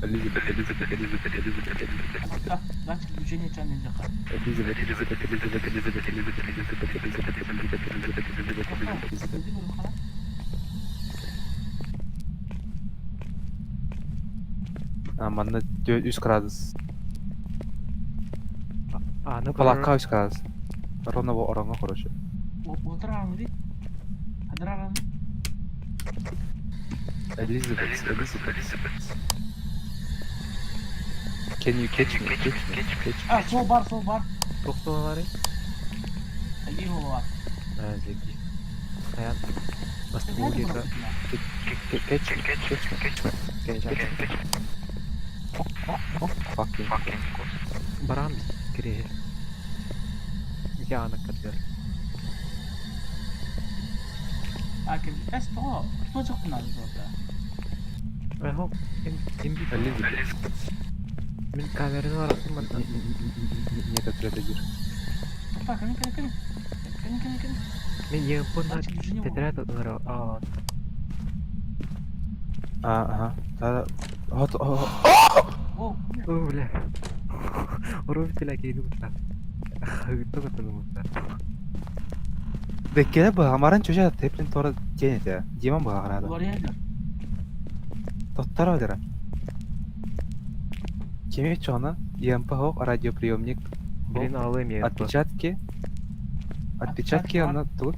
Элизабет, Элизабет, Элизабет, Элизабет, Элизабет, Датчик движения чан жака. Элизабет, Элизабет, Элизабет, Элизабет, Элизабет, Элизабет, Элизабет, Элизабет, Элизабет, Элизабет, Элизабет. А, манна 3 градус. А, ну Палакка 3 градус. Ровно бу оронго, короче. Отыр Адрараны. Элизабет, Элизабет. Can you catch me? Catch me? Catch me? А, сол бар, сол бар. Тохтолары? Алиев бар. А, зеки. Хаян. Бастылыгы. Catch me, catch me, catch me. Catch me. Oh, fucking. Баран кире. Яна кадыр. А, кем? Эс то. Кто жок надо золото. Ахо, им Элизабет. Мин камераны барахтым мантан. Нет, это дир. Так, кэлин, кэлин, кэлин. Кэлин, кэлин, кэлин. Мин ЕМП-на Датчик движения болла. тетрадь ылара. Аа. А, ага. Да, вот, о, О, О, бля. Уру битилэ киһини кутта. Ыытта куттаны кутта. Беккеле быһамарын чөжө теплин тора тенете. Демон быһаҕарада. уларыйа Тоттар олера. Кеме чона ЕМП хоқ радиоприемник. Блин, алым ЕМП. Отпечатки. Отпечатки она тут.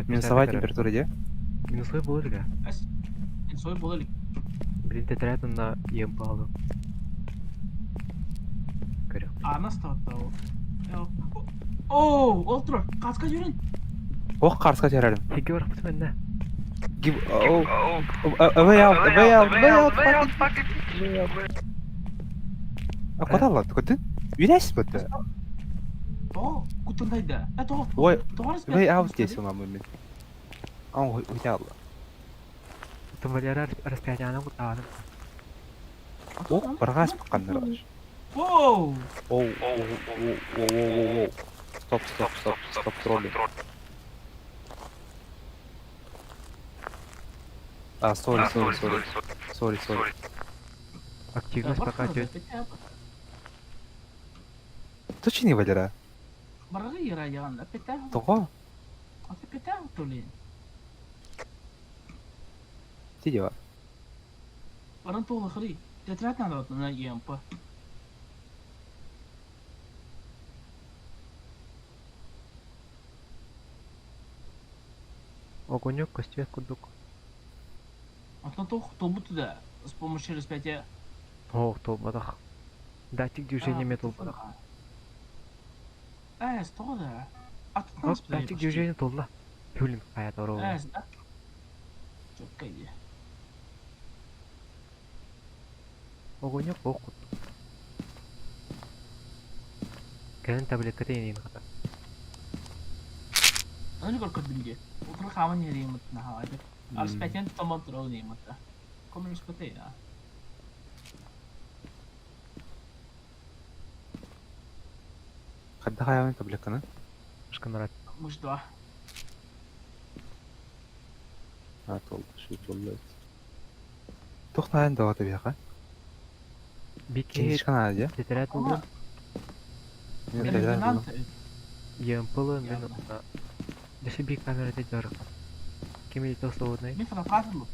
Минусовая температура где? Минусовой буолар га. Минусовой буолар. Блин, тетрадь на ЕМП алым. Көрө. Ана статау. О, ол турар. Каска жүрүн. Ох, қарсқа терәрім. Хиги барахпыт менне. Give oh, a way out, a way out, way out, fucking way out. А куда алла? Куда? Үйрәс бітті. О, кутындайда. Э, того. Ой, Тоғыз way out дейсің ма мен. Ан өте алла. Тым Валера распятияны куттаҕаным. О, барғас қанныр. Воу! Оу, оу, оу, оу, оу, оу. Стоп, стоп, стоп, стоп, тролли. А, сори, сори, сори. Сори, сори. Активность пока идет. Точно не Валера? Баргы яра яган, апета. Того? Апета толин. Ти дела. Баран толы хри. Тетрадь надо на ЕМП. Огонек костюм кудук. Антон тох толбу туда с помощью распятия. Ох, толбадах. Датчик движения метал бадах. Э, сто да. А тут Оп, нас датчик движения толла. Блин, хайа дорога. Э, да. Четко иди. Огонек ох кут. Кэлэн таблетка тейнин хата. Аны көр көрдүм Утур хаман ерейм на хавайды. Распятие томон турау нейматта. Ком распятие, а? Қадда хаявын таблетканы? Шканарат. Муж два. А, толды, ши боллайт. Тоқтайын даваты бияқа. Бики Кенишкан ади. тетрадь булдум. Мен Мен тетрадь булдум. ЕМП-лы мен Явно. Дэше би камера жарык. Ким или свободный. Мен фотоаппарат булдум.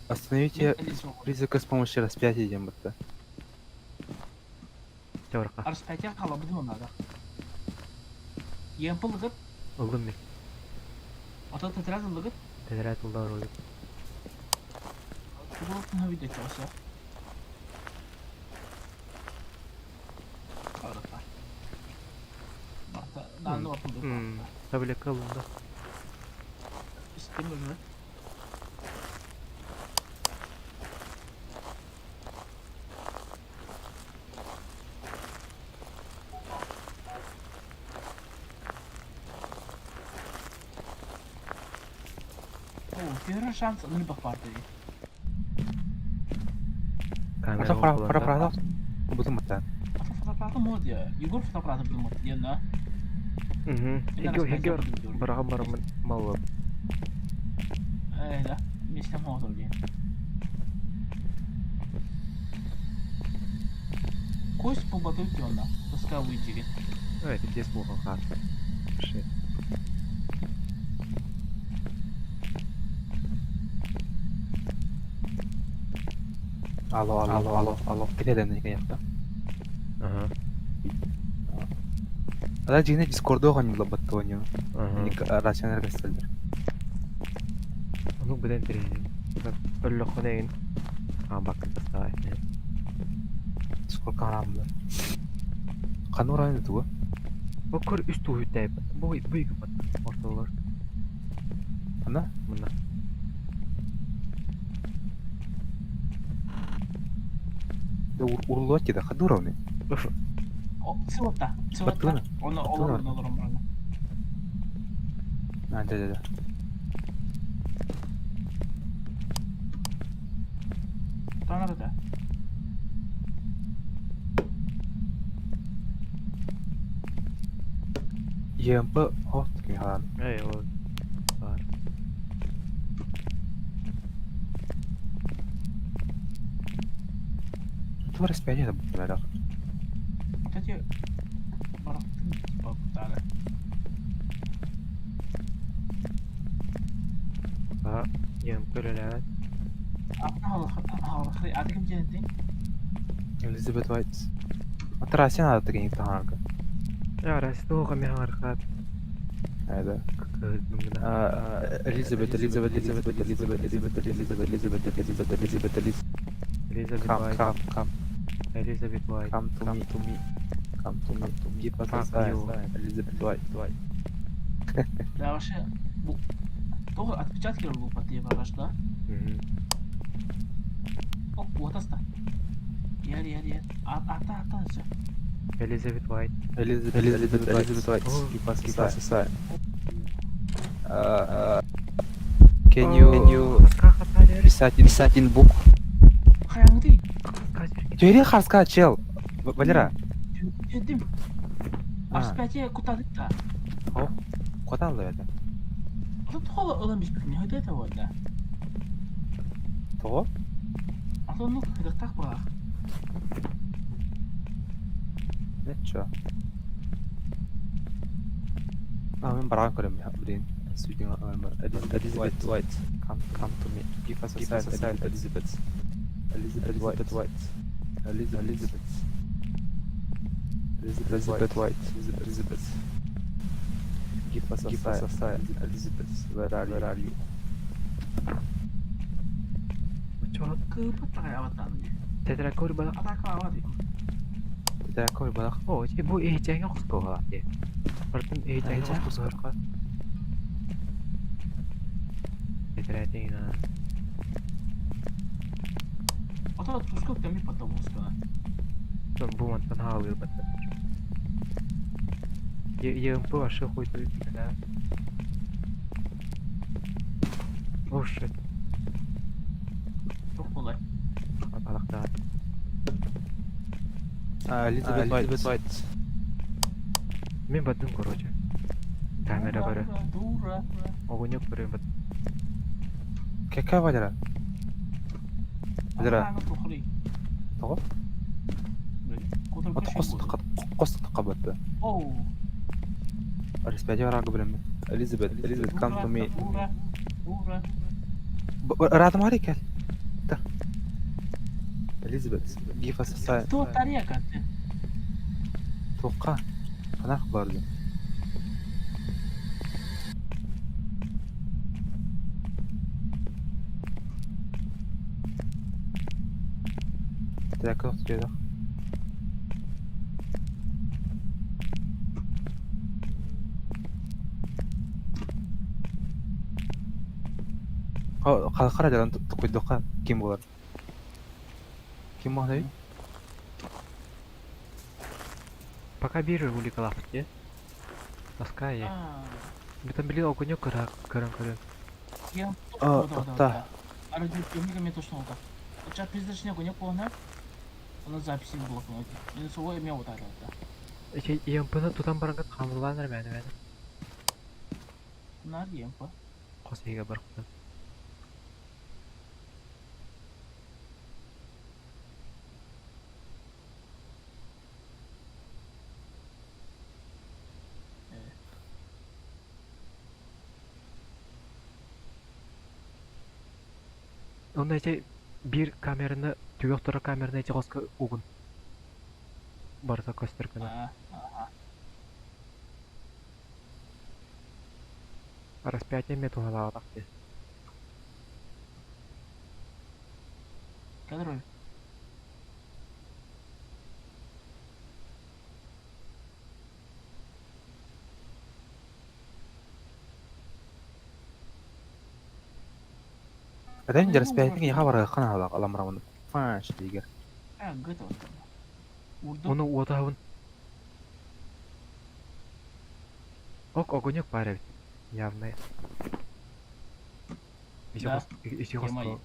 Остановите призрака с помощью распятия дем бітті. Жарыкка. Распятие қала бұдым онда. ЕМП лыгыт, Ылдым мен. ата тетрадь лыгыт. Тетрадь булда ролик. Тугулуктун видео чоса. Арата. Барта, наны ортунду. Таблетка ылында. Истем уже. О, первый шанс, ну либо партии. Камера Ата фара фара фара. Бұдым бітті. Ата фотоаппараты мод я. Егор фотоаппараты бұдым мод. Я на. Хеге хеге бараган барамын мал. Э, да. Вместе мод блин. Кость по батутке он, Пускай выйдет. Ой, это здесь плохо карта. Шит. Алло, алло, алло, алло, алло. Кеден деген жақта. Ага. Ада жигине Дискордо оған батты ойнау. Ага. Рационер кастелдер. Ну, беден терезин. Өллө хонейн. А, бакын тастагай. Дискорд каналымда. Қаны орайын тугу? Бу көр үст туһүтәй. Бу бу ике бат. Ортолор. Ана? Мына. Да урулуат деді, қады урауны? О, сылытта. Сылытта. Баттыгына? Оны Баттыгына? олор олор олор. А, да, да, да. Танарда. ЕМП хот киһаан. Эй, ол бар. Туох распятие бэлэх. Кстати, барахтын типа кутаары. А, ЕМП үлэлээбэт. Аты ким диэн этиҥ? Элизабет Уайт. Операция надо таки не таһаарга. Растуха миһаархат. Это. Кыһыгына. Элизабет, Элизабет, Элизабет, Элизабет, Элизабет, Элизабет, Элизабет, Элизабет, Элизабет, Элизабет. Элизабет Come, Уайт. come, come, Элизабет Уайт. come to me, to me. Come to me, to me. Give us a Fuck sign. you. Elizabeth White, White. Да вообще, бу тоҕо отпечатки лупа ты багашла. О, вот аста. Яр, яр, яр. Ата, ата, все. Элизабет Уайт. Elizabeth, Elizabeth, Elizabeth White. Oh. Give us, give us a sign. Uh, can you, can you писать, писать in book? Хайаңды. Тюрин харска, чел. Валера. Дедим. А. Распятие кутадыкта. О, куда это? Ата тоҕо ылан биспикин хөтө это вот да. То? Ата ну хыдыктак була. Это чё? А, мен барған көрем, блин. Свидин Elizabeth White. Come, come to me. Give us a sign, a sign, Elizabeth. Elizabeth White. White. Elizabeth. Elizabeth. Elizabeth White. Elizabeth. Elizabeth. Give us a give us a sign, Elizabeth. Where are you? Where are you? Кыпыттагай абаттан. Тетракор балак. Атака абаты. Тетракор балак. О, чи бу эйчэҥэ хостуоҕа дии. Бартын эйчэҥэ Эйчэҥэ хостуоҕа. Тетрадина. Ата тускок теми патабоскана. Бу мантан хаалыыр баттар. ЕМП вообще хуй тут, да. О, shit. Тох болай. Алактаат. Elizabeth White. Elizabeth White. Мен баттым, короче. Камера бары. Дура. Огонек бары бат. Какая Валера? Валера. Тоҕо? Қос қабатты. Оу. Распятие врага билем. Elizabeth, Elizabeth, come to me. Дура. Дура. Радом Арикел. Да. Elizabeth, give us a sign. Кто тарека ты? Тоққа. Қанақ барды. D'accord, tu es là. Халқара жаран тукуйдоқа ким болар? Ким болар? Пока биржа уликалах, де? Тоска я. Битам били огонек кара каран каран. Я А, да. А радиоприемник мне точно вот так. Сейчас призрачный огонек полный. Он на записи в блокноте. Минусовой имя вот так вот. ЕМП-ны тутан барангат хамырланар мәне мәне. Нар ЕМП. Қосыға бар құтан. Онда эти бир камераны, түгөх тура камераны эти қосқа угун. Барса көстөр күнә. Распятие ме туһалаабатах дии. Кадрой. Әдән распятие яха бар хана ала аламра оны. Фаш дигер. А, готово. Оны уотаһын. Ок, огонек бар эбит. Явно. Да. Еще Тема хоско.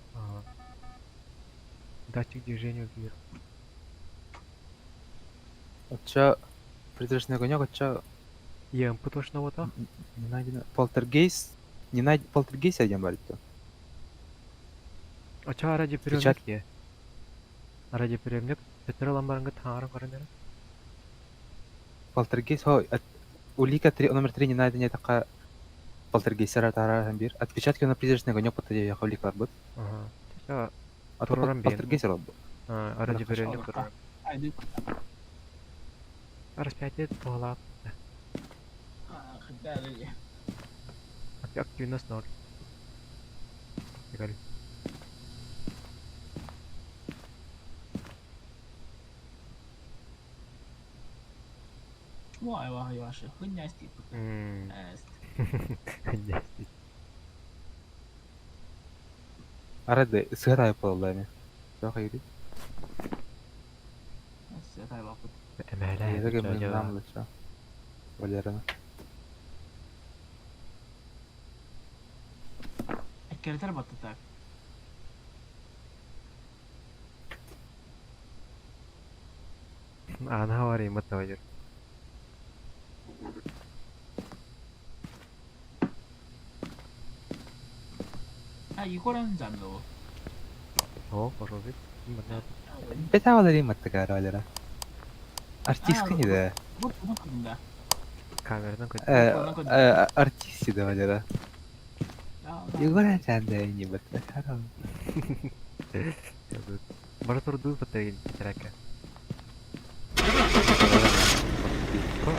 Датчик движения вверх. Оча призрачный огонек, оча ЕМП точно буолбатах. Не найдено. Полтергейст. Не найд... Полтергейст один бар дии. Оччоҕо радиоприемник Печать. дии. Радиоприемник төттөрү ылан бараҥҥыт таҥаран көрөн эрэ. Полтергейст. Хо, улика 3, номер 3 не найдено диэтэххэ полтергейстер атаарар биир. Отпечатки на призрачный огонек подойдя уликаларбыт. Аха. Ча А то тураран биэн. полтергейстер был. Радиоприемник тураран. Айды. Распятие туһалаах. Хыдары. Активность ноль. Игорь. Чмо айва ваша хуйня стип. Эст. Арады сыграй полами. Что хайри? Сыграй лапыт. Эмэлэ. Я так и нам лучше. Валерина. Эккеретер батты так. Ана бар имат тавайыр. А Егоран замло. О, пожалуйста. Бета Валерий Маттагара Валера. Артистка не да. Вот да. Камерадан көт. Артисти да Валера. Егор Чанда не Баттагара. Бара турду батарейн трака.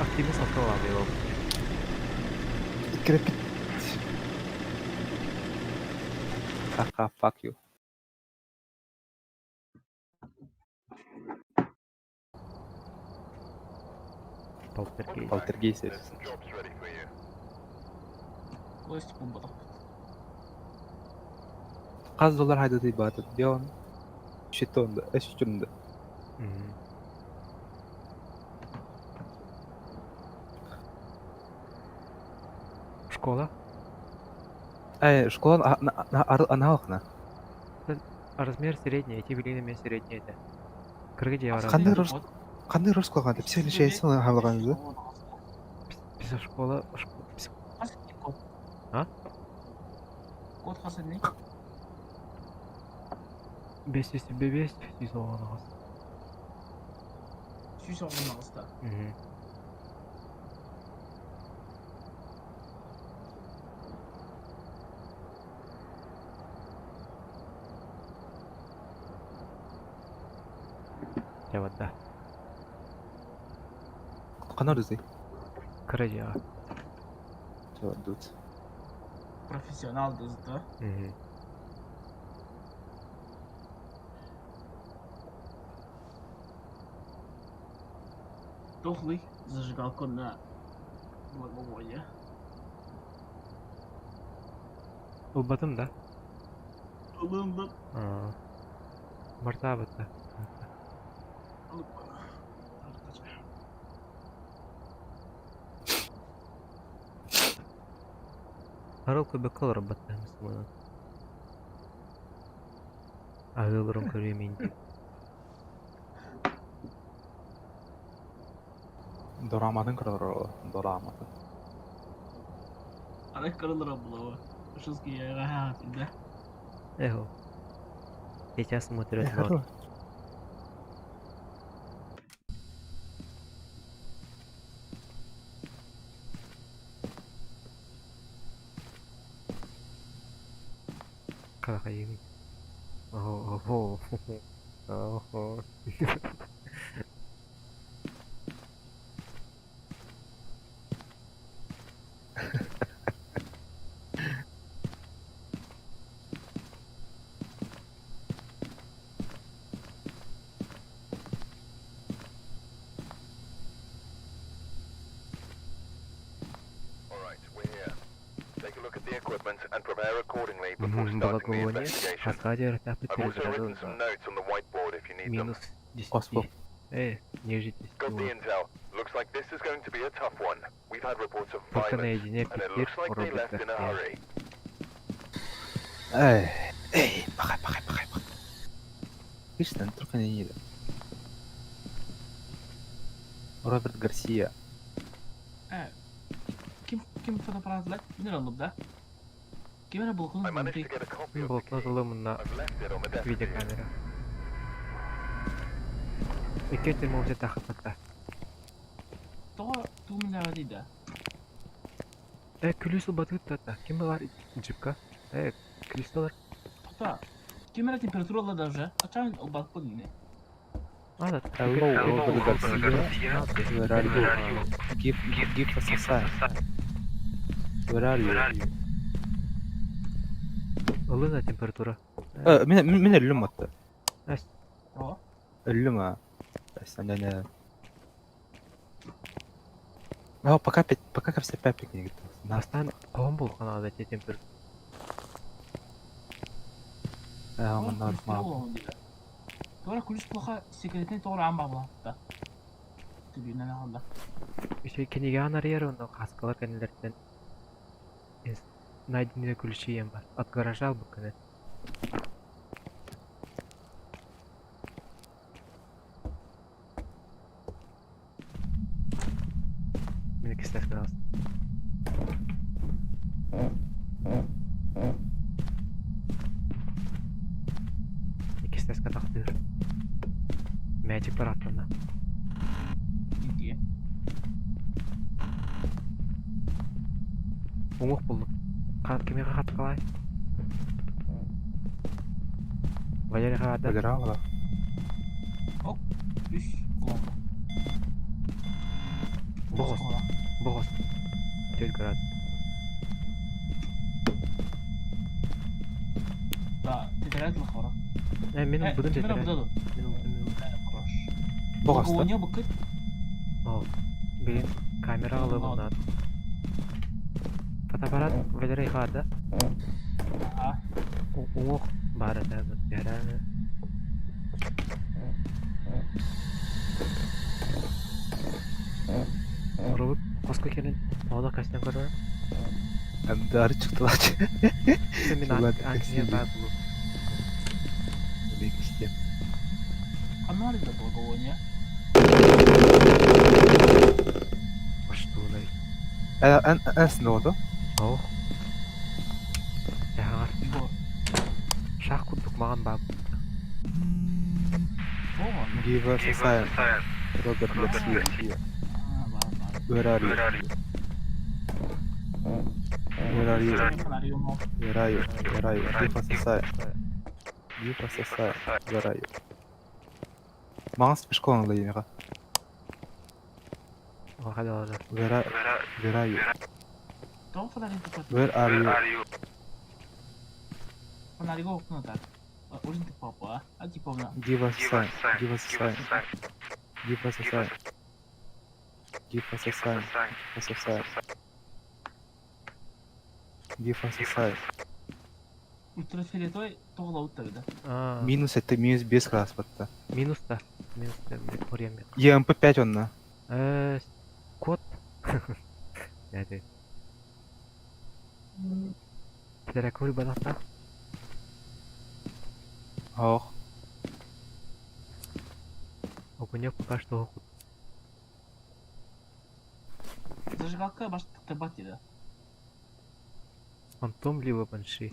Активность автола его. Крепит. Ха-ха, fuck you. Полтергейст. Полтергейст. Кость бомба. Хас доллар хайдаты баатат дион. Щитонда, эшчунда. Школа? Э, школа на аналогна. Размер средний, эти билигин эмиэ средний этэ. Кыргы дьиэ барар. Ханнык рос ханнык росколга психологический хабылганды? Школа Код. А? Код хасаны. Бес үс бес сүүс оҕон аҕыс. Сүүс оҕон аҕыста. Дьэ барда. Ханна рызый? Кыра дьиэҕэ. Дут. Профессионал дызды. Тухлый зажигалку на благовоние. Ылбатым да? Ылынды. Мартаабыта. Харыл көбөккө олорбаттаһым сымынан. Аһыы олорон көрүөм дии. Дораматын көрөр дораматын. Ана кырылыр булава. Ушузки я да. Эхо. Сейчас смотрят ноль. Хайы. Ого. Ого. All right, we're here. Take a look at the equipment and prepare accordingly before starting the Благовоние. investigation. Аркадий Ртапы I've also written some переградил notes on the whiteboard if you need them. минус 10. Оспо. Ниже Got the 10. intel. Looks like this is going to be a tough one. We've had reports of Только violence, наедине and it пятерь looks like they Роберт left in a Гарсия. hurry. Эй, эй, пахай, пахай, пахай, пахай. Видишь, только не едет. Роберт Гарсия. Э, Ким фотоаппарат ылар? Мин эрэ ыллым да. Ким эрэ блокнот I managed ылбытый? to get a copy Мин of the блокнот key. ылым уонна I've left it on the desk for you. видеокамера. Икки термометр Тоҕо тугу мэлээбэтий да? Күлүүс ылбатыыт да ким баар джипка? Күлүүс Тоқта. Ким эрэ температура ылла да уже. Ачаан ылбаппын ини. А, Hello, Robert Garcia. Where are you? Give us a sign. Where are you? Ылына температура. Мин өллүм атты. Тоҕо? Өллүм а. Не. А, пока пять, пока все пять не готов. Бастан оһон булхан ада температура. Тоҕо Нормал. күлүс буолуон диэтэ. Тоҕо күлүс плохо секретный тоҕо аан баҕалаахта. Түбүнэн аҕалла. Еще кинигэҕин арыйар уонна хаскалар кэннилэриттэн найденные ключи диэн бар. От гаража ылбыккын Мин иккистээх Иккистэс катахтыыр. Мээчик бараттана. Икки. Уҥуох буллум. Кимиэхэ хатхалай? Валерий хаада. Валера, Үс колонка. Боҕус. Боҕус. 4 градус. Да, тетрадь лохора. Мин ылбытым Ким эрэ тетрадь. буда ду? Мин ылбытым, мин ылбытым. Хорош. Боҕаста. Благовоние быкыт. О, блин, камера ылыбынна. Фотоаппарат Валерий хаада. А, Уҥуох баар этэ, түһэрэ. Робот хоско кэлин оҕолор көстөн көрөр. Дары чыктылар. Мин Чугат аан кэсти. баар булу. Бекисте. ханна да благовоние? Баштуунай. Эн эн сното. Ох. Яхаар Егор. шах курдук маҕан баар. Тоҕо? Give us a sign. Robert Garcia. А, бар, бар. Where are you? Where are you? Фонарь мо. Where are you? Where are you? Give us a sign. Give us a sign. Where are you? Маңыз школаны леймеға. Хадалада. Where are you? Тоҕо фонарь тупат? Where are you? Фонарь окна так. Очень ты папа, а типа на. Give us a sign. Give us a sign. Give us a sign. Give us a sign. Give us a sign. Give us a sign. Ультрафиолетовый тоҕо уттарда. А, Минус это минус без краспорта. минус та. Минус та. Орем. ЕМП5 онна. Код. Näde. Теракур банахта. Ох. Огонек пока что Зажигалка баш тыбат диде. Фантом либо банши.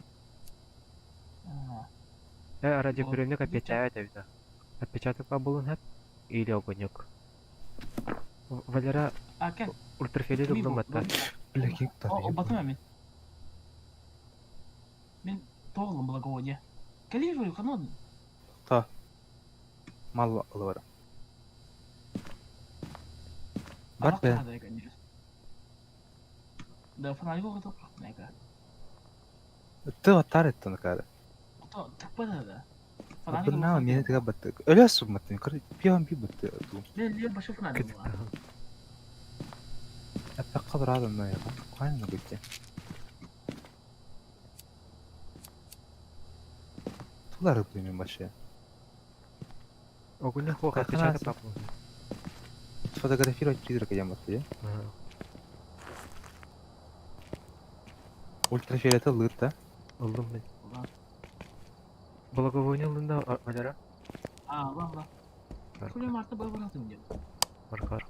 А, Радиоприемник отпечатает это. Отпечаток побыл нет? Или огонек. Валера А, кел. ультрафиолет Кими бу? углуматта. Бля, ким О, батым мен. Мен тоғылым благовоние. Кели жою канон. Та. Мал алывара. Бар бе. Да, фонарь го нека. Ты ватар это накара. То тыкпада да. Фонарь Бына мени тыга батты. Өлө сумматы. Кыр пиан би батты. Ле ле башы фонарь була. Апа кабыр адам на я. Кайны гүтте. Тулар мен башы. Огонек хо Как отпечаток раз. побыл. Сфотографировать призрака я батты. Ультрафиолета лыт да. Ылдым мен. Благовоние лында Валера. А, ла ла. Күле марта бай баратын деп. Бар.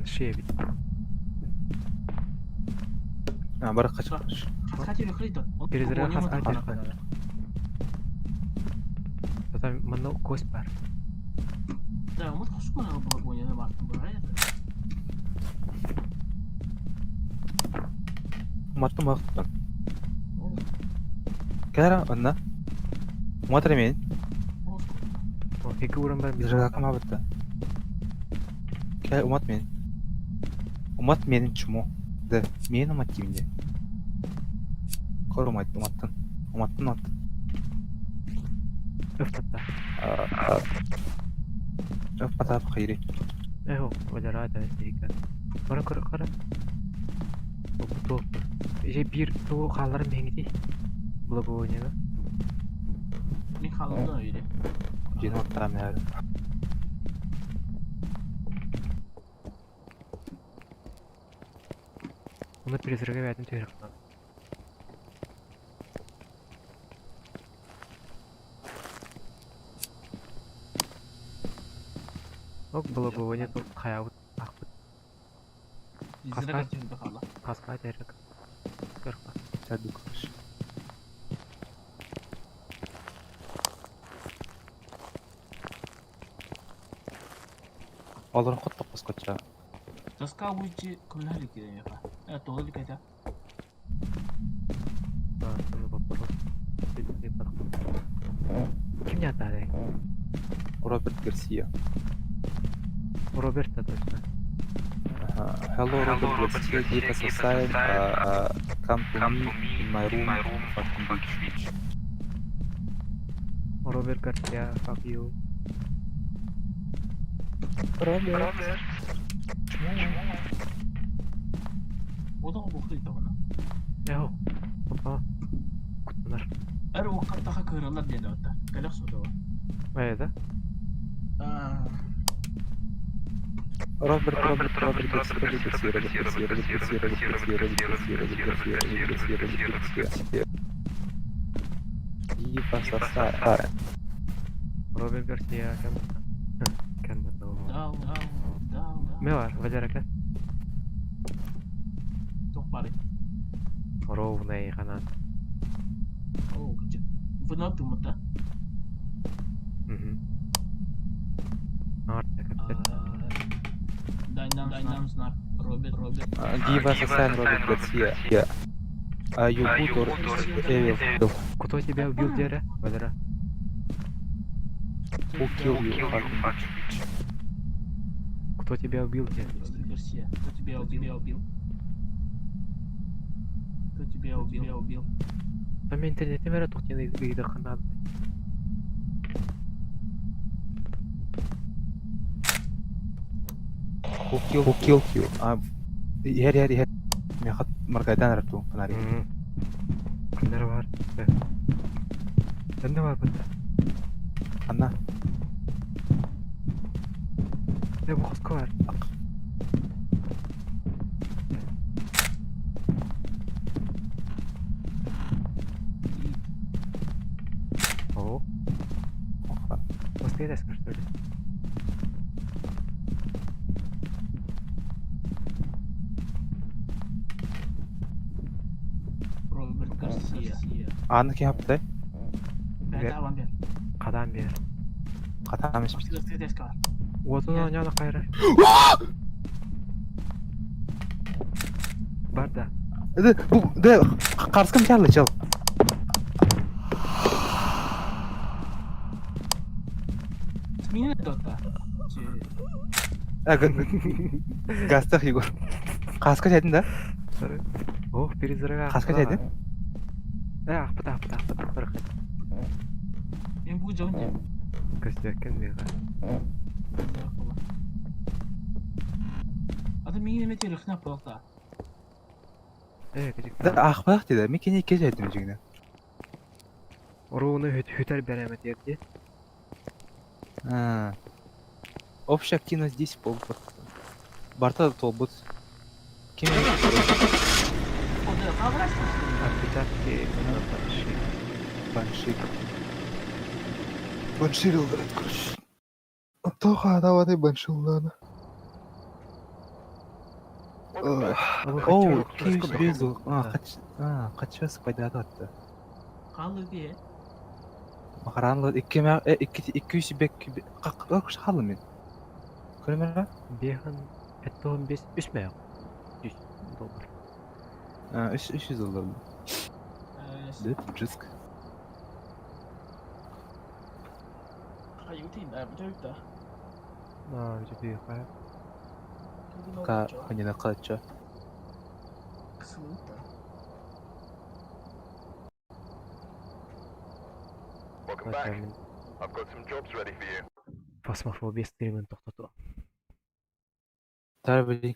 Банши эбит. А, бары қачып. Хаска телехрито. Перезаряд хаска телехрито. Потом манна кость бар. Да, умут хошкона благовоние бартын бурай. Уматтым бақтан. Кәра, онна. Уматыр мен. Екі уран бар. Зажигалка ма бітті. Кә, умат мен. Умат менің чмо. Да, мен умат деймін де. Көр умат, уматтын. Уматтын, уматтын. Өфтатта. Өф патап қайри. Эхо, валера да дейка. Бара көр кара. Бу топ. Же бир ту халарын меңди. Благовоние. Мен халымда öyle. Жені оттарам әрі. Оны призрага бәтін төрек. Ок благовоние тут хаябыт ахпыт Зирага түндө хала. хаска терек. Көрпа. Сәдді көріш. Оларын құттық қосқытша. Тоска уйчи көмнәлик дигән яка. Э, толы кайта. Аны вопрос. Ким не атады? Роберт Гарсия. Роберт точно. Ага. Hello, Robert Garcia, give us a sign. Come to me in my room. Fucking bitch. Роберт Гарсия, fuck you. Роберт. Одан бухты табана. Эхо. Опа. Куттанар. Әр вакытта кырылар диде ата. Калак суда. Э, да? А, Роберт, Роберт, Роберт Гарсия, Роберт Гарсия, Роберт Гарсия, Роберт Гарсия, Роберт Гарсия, Роберт Гарсия, Роберт Гарсия, Роберт Гарсия, Роберт Гарсия. Give us a sign. Роберт Гарсия кем? Кем да, да, да. Ме бар, Валера кем? Тох бары. Ровный ханан. О, кычы. Вына тумата. Угу. Арта капец. Дай нам, дай нам знак. Роберт, Роберт. Give us a sign, Роберт Гарсия. Yeah. Are you good or evil? Кто тебя убил, Дера? Валера. Who killed you, fucking bitch? Кто тебя убил, Дера? Роберт Гарсия. Кто тебя убил? Убил. Кто тебя убил? Убил. Там интернете мера тухтен ыйды ханан. Who killed, who killed you? А, Ер, ер, ер. Мен хат маргайдан арапту, фонарик. Кімдер бар? Кімдер бар бұнда? Анна. Э, бұл қосқы бар. О, Быстрее что ли? Роберт Гарсия. Аны кем апты? Бер, табан бер. Қадан бер. Қатам іш. Бар. Отын оняны қайра. Бар да. Бу, да, қарскым чарлы, чел. Смене дота. Гастах, Егор. Қасқа жайдың да? Ох, перезарга. Қасқа жайдың? Э, ақпыт, ақпыт, ақпыт, бір Мен бу жон деп. Көстөккен мега. Ата миңе неме терехна болта. Э, кежик. Да, ақпақ деді. Мен кене ке жайдым жігіне. Руны хүтер беремет ерде. Общая активность 10 полбот. Барта толбут. Кем? Отпечатки банши. Банши. Банширил, брат, короче. Тоха, давай баншил, ладно. Оо, 205 а, қанча пайдалатты. Хааллы дии. Махаранлы икки мә 200 бек қақ халым мен. Көрмеле? Бехан 75 үс мә. 100 доллар. А, 300 доллар. Деп, жиск. Хайутин, бүтөйүк А, бүтөйүк ха. Ка, ханина кача. Кысылыта. Welcome back. I've got some jobs ready for you. Фасмофобия стримин тоқтату. Тар блин.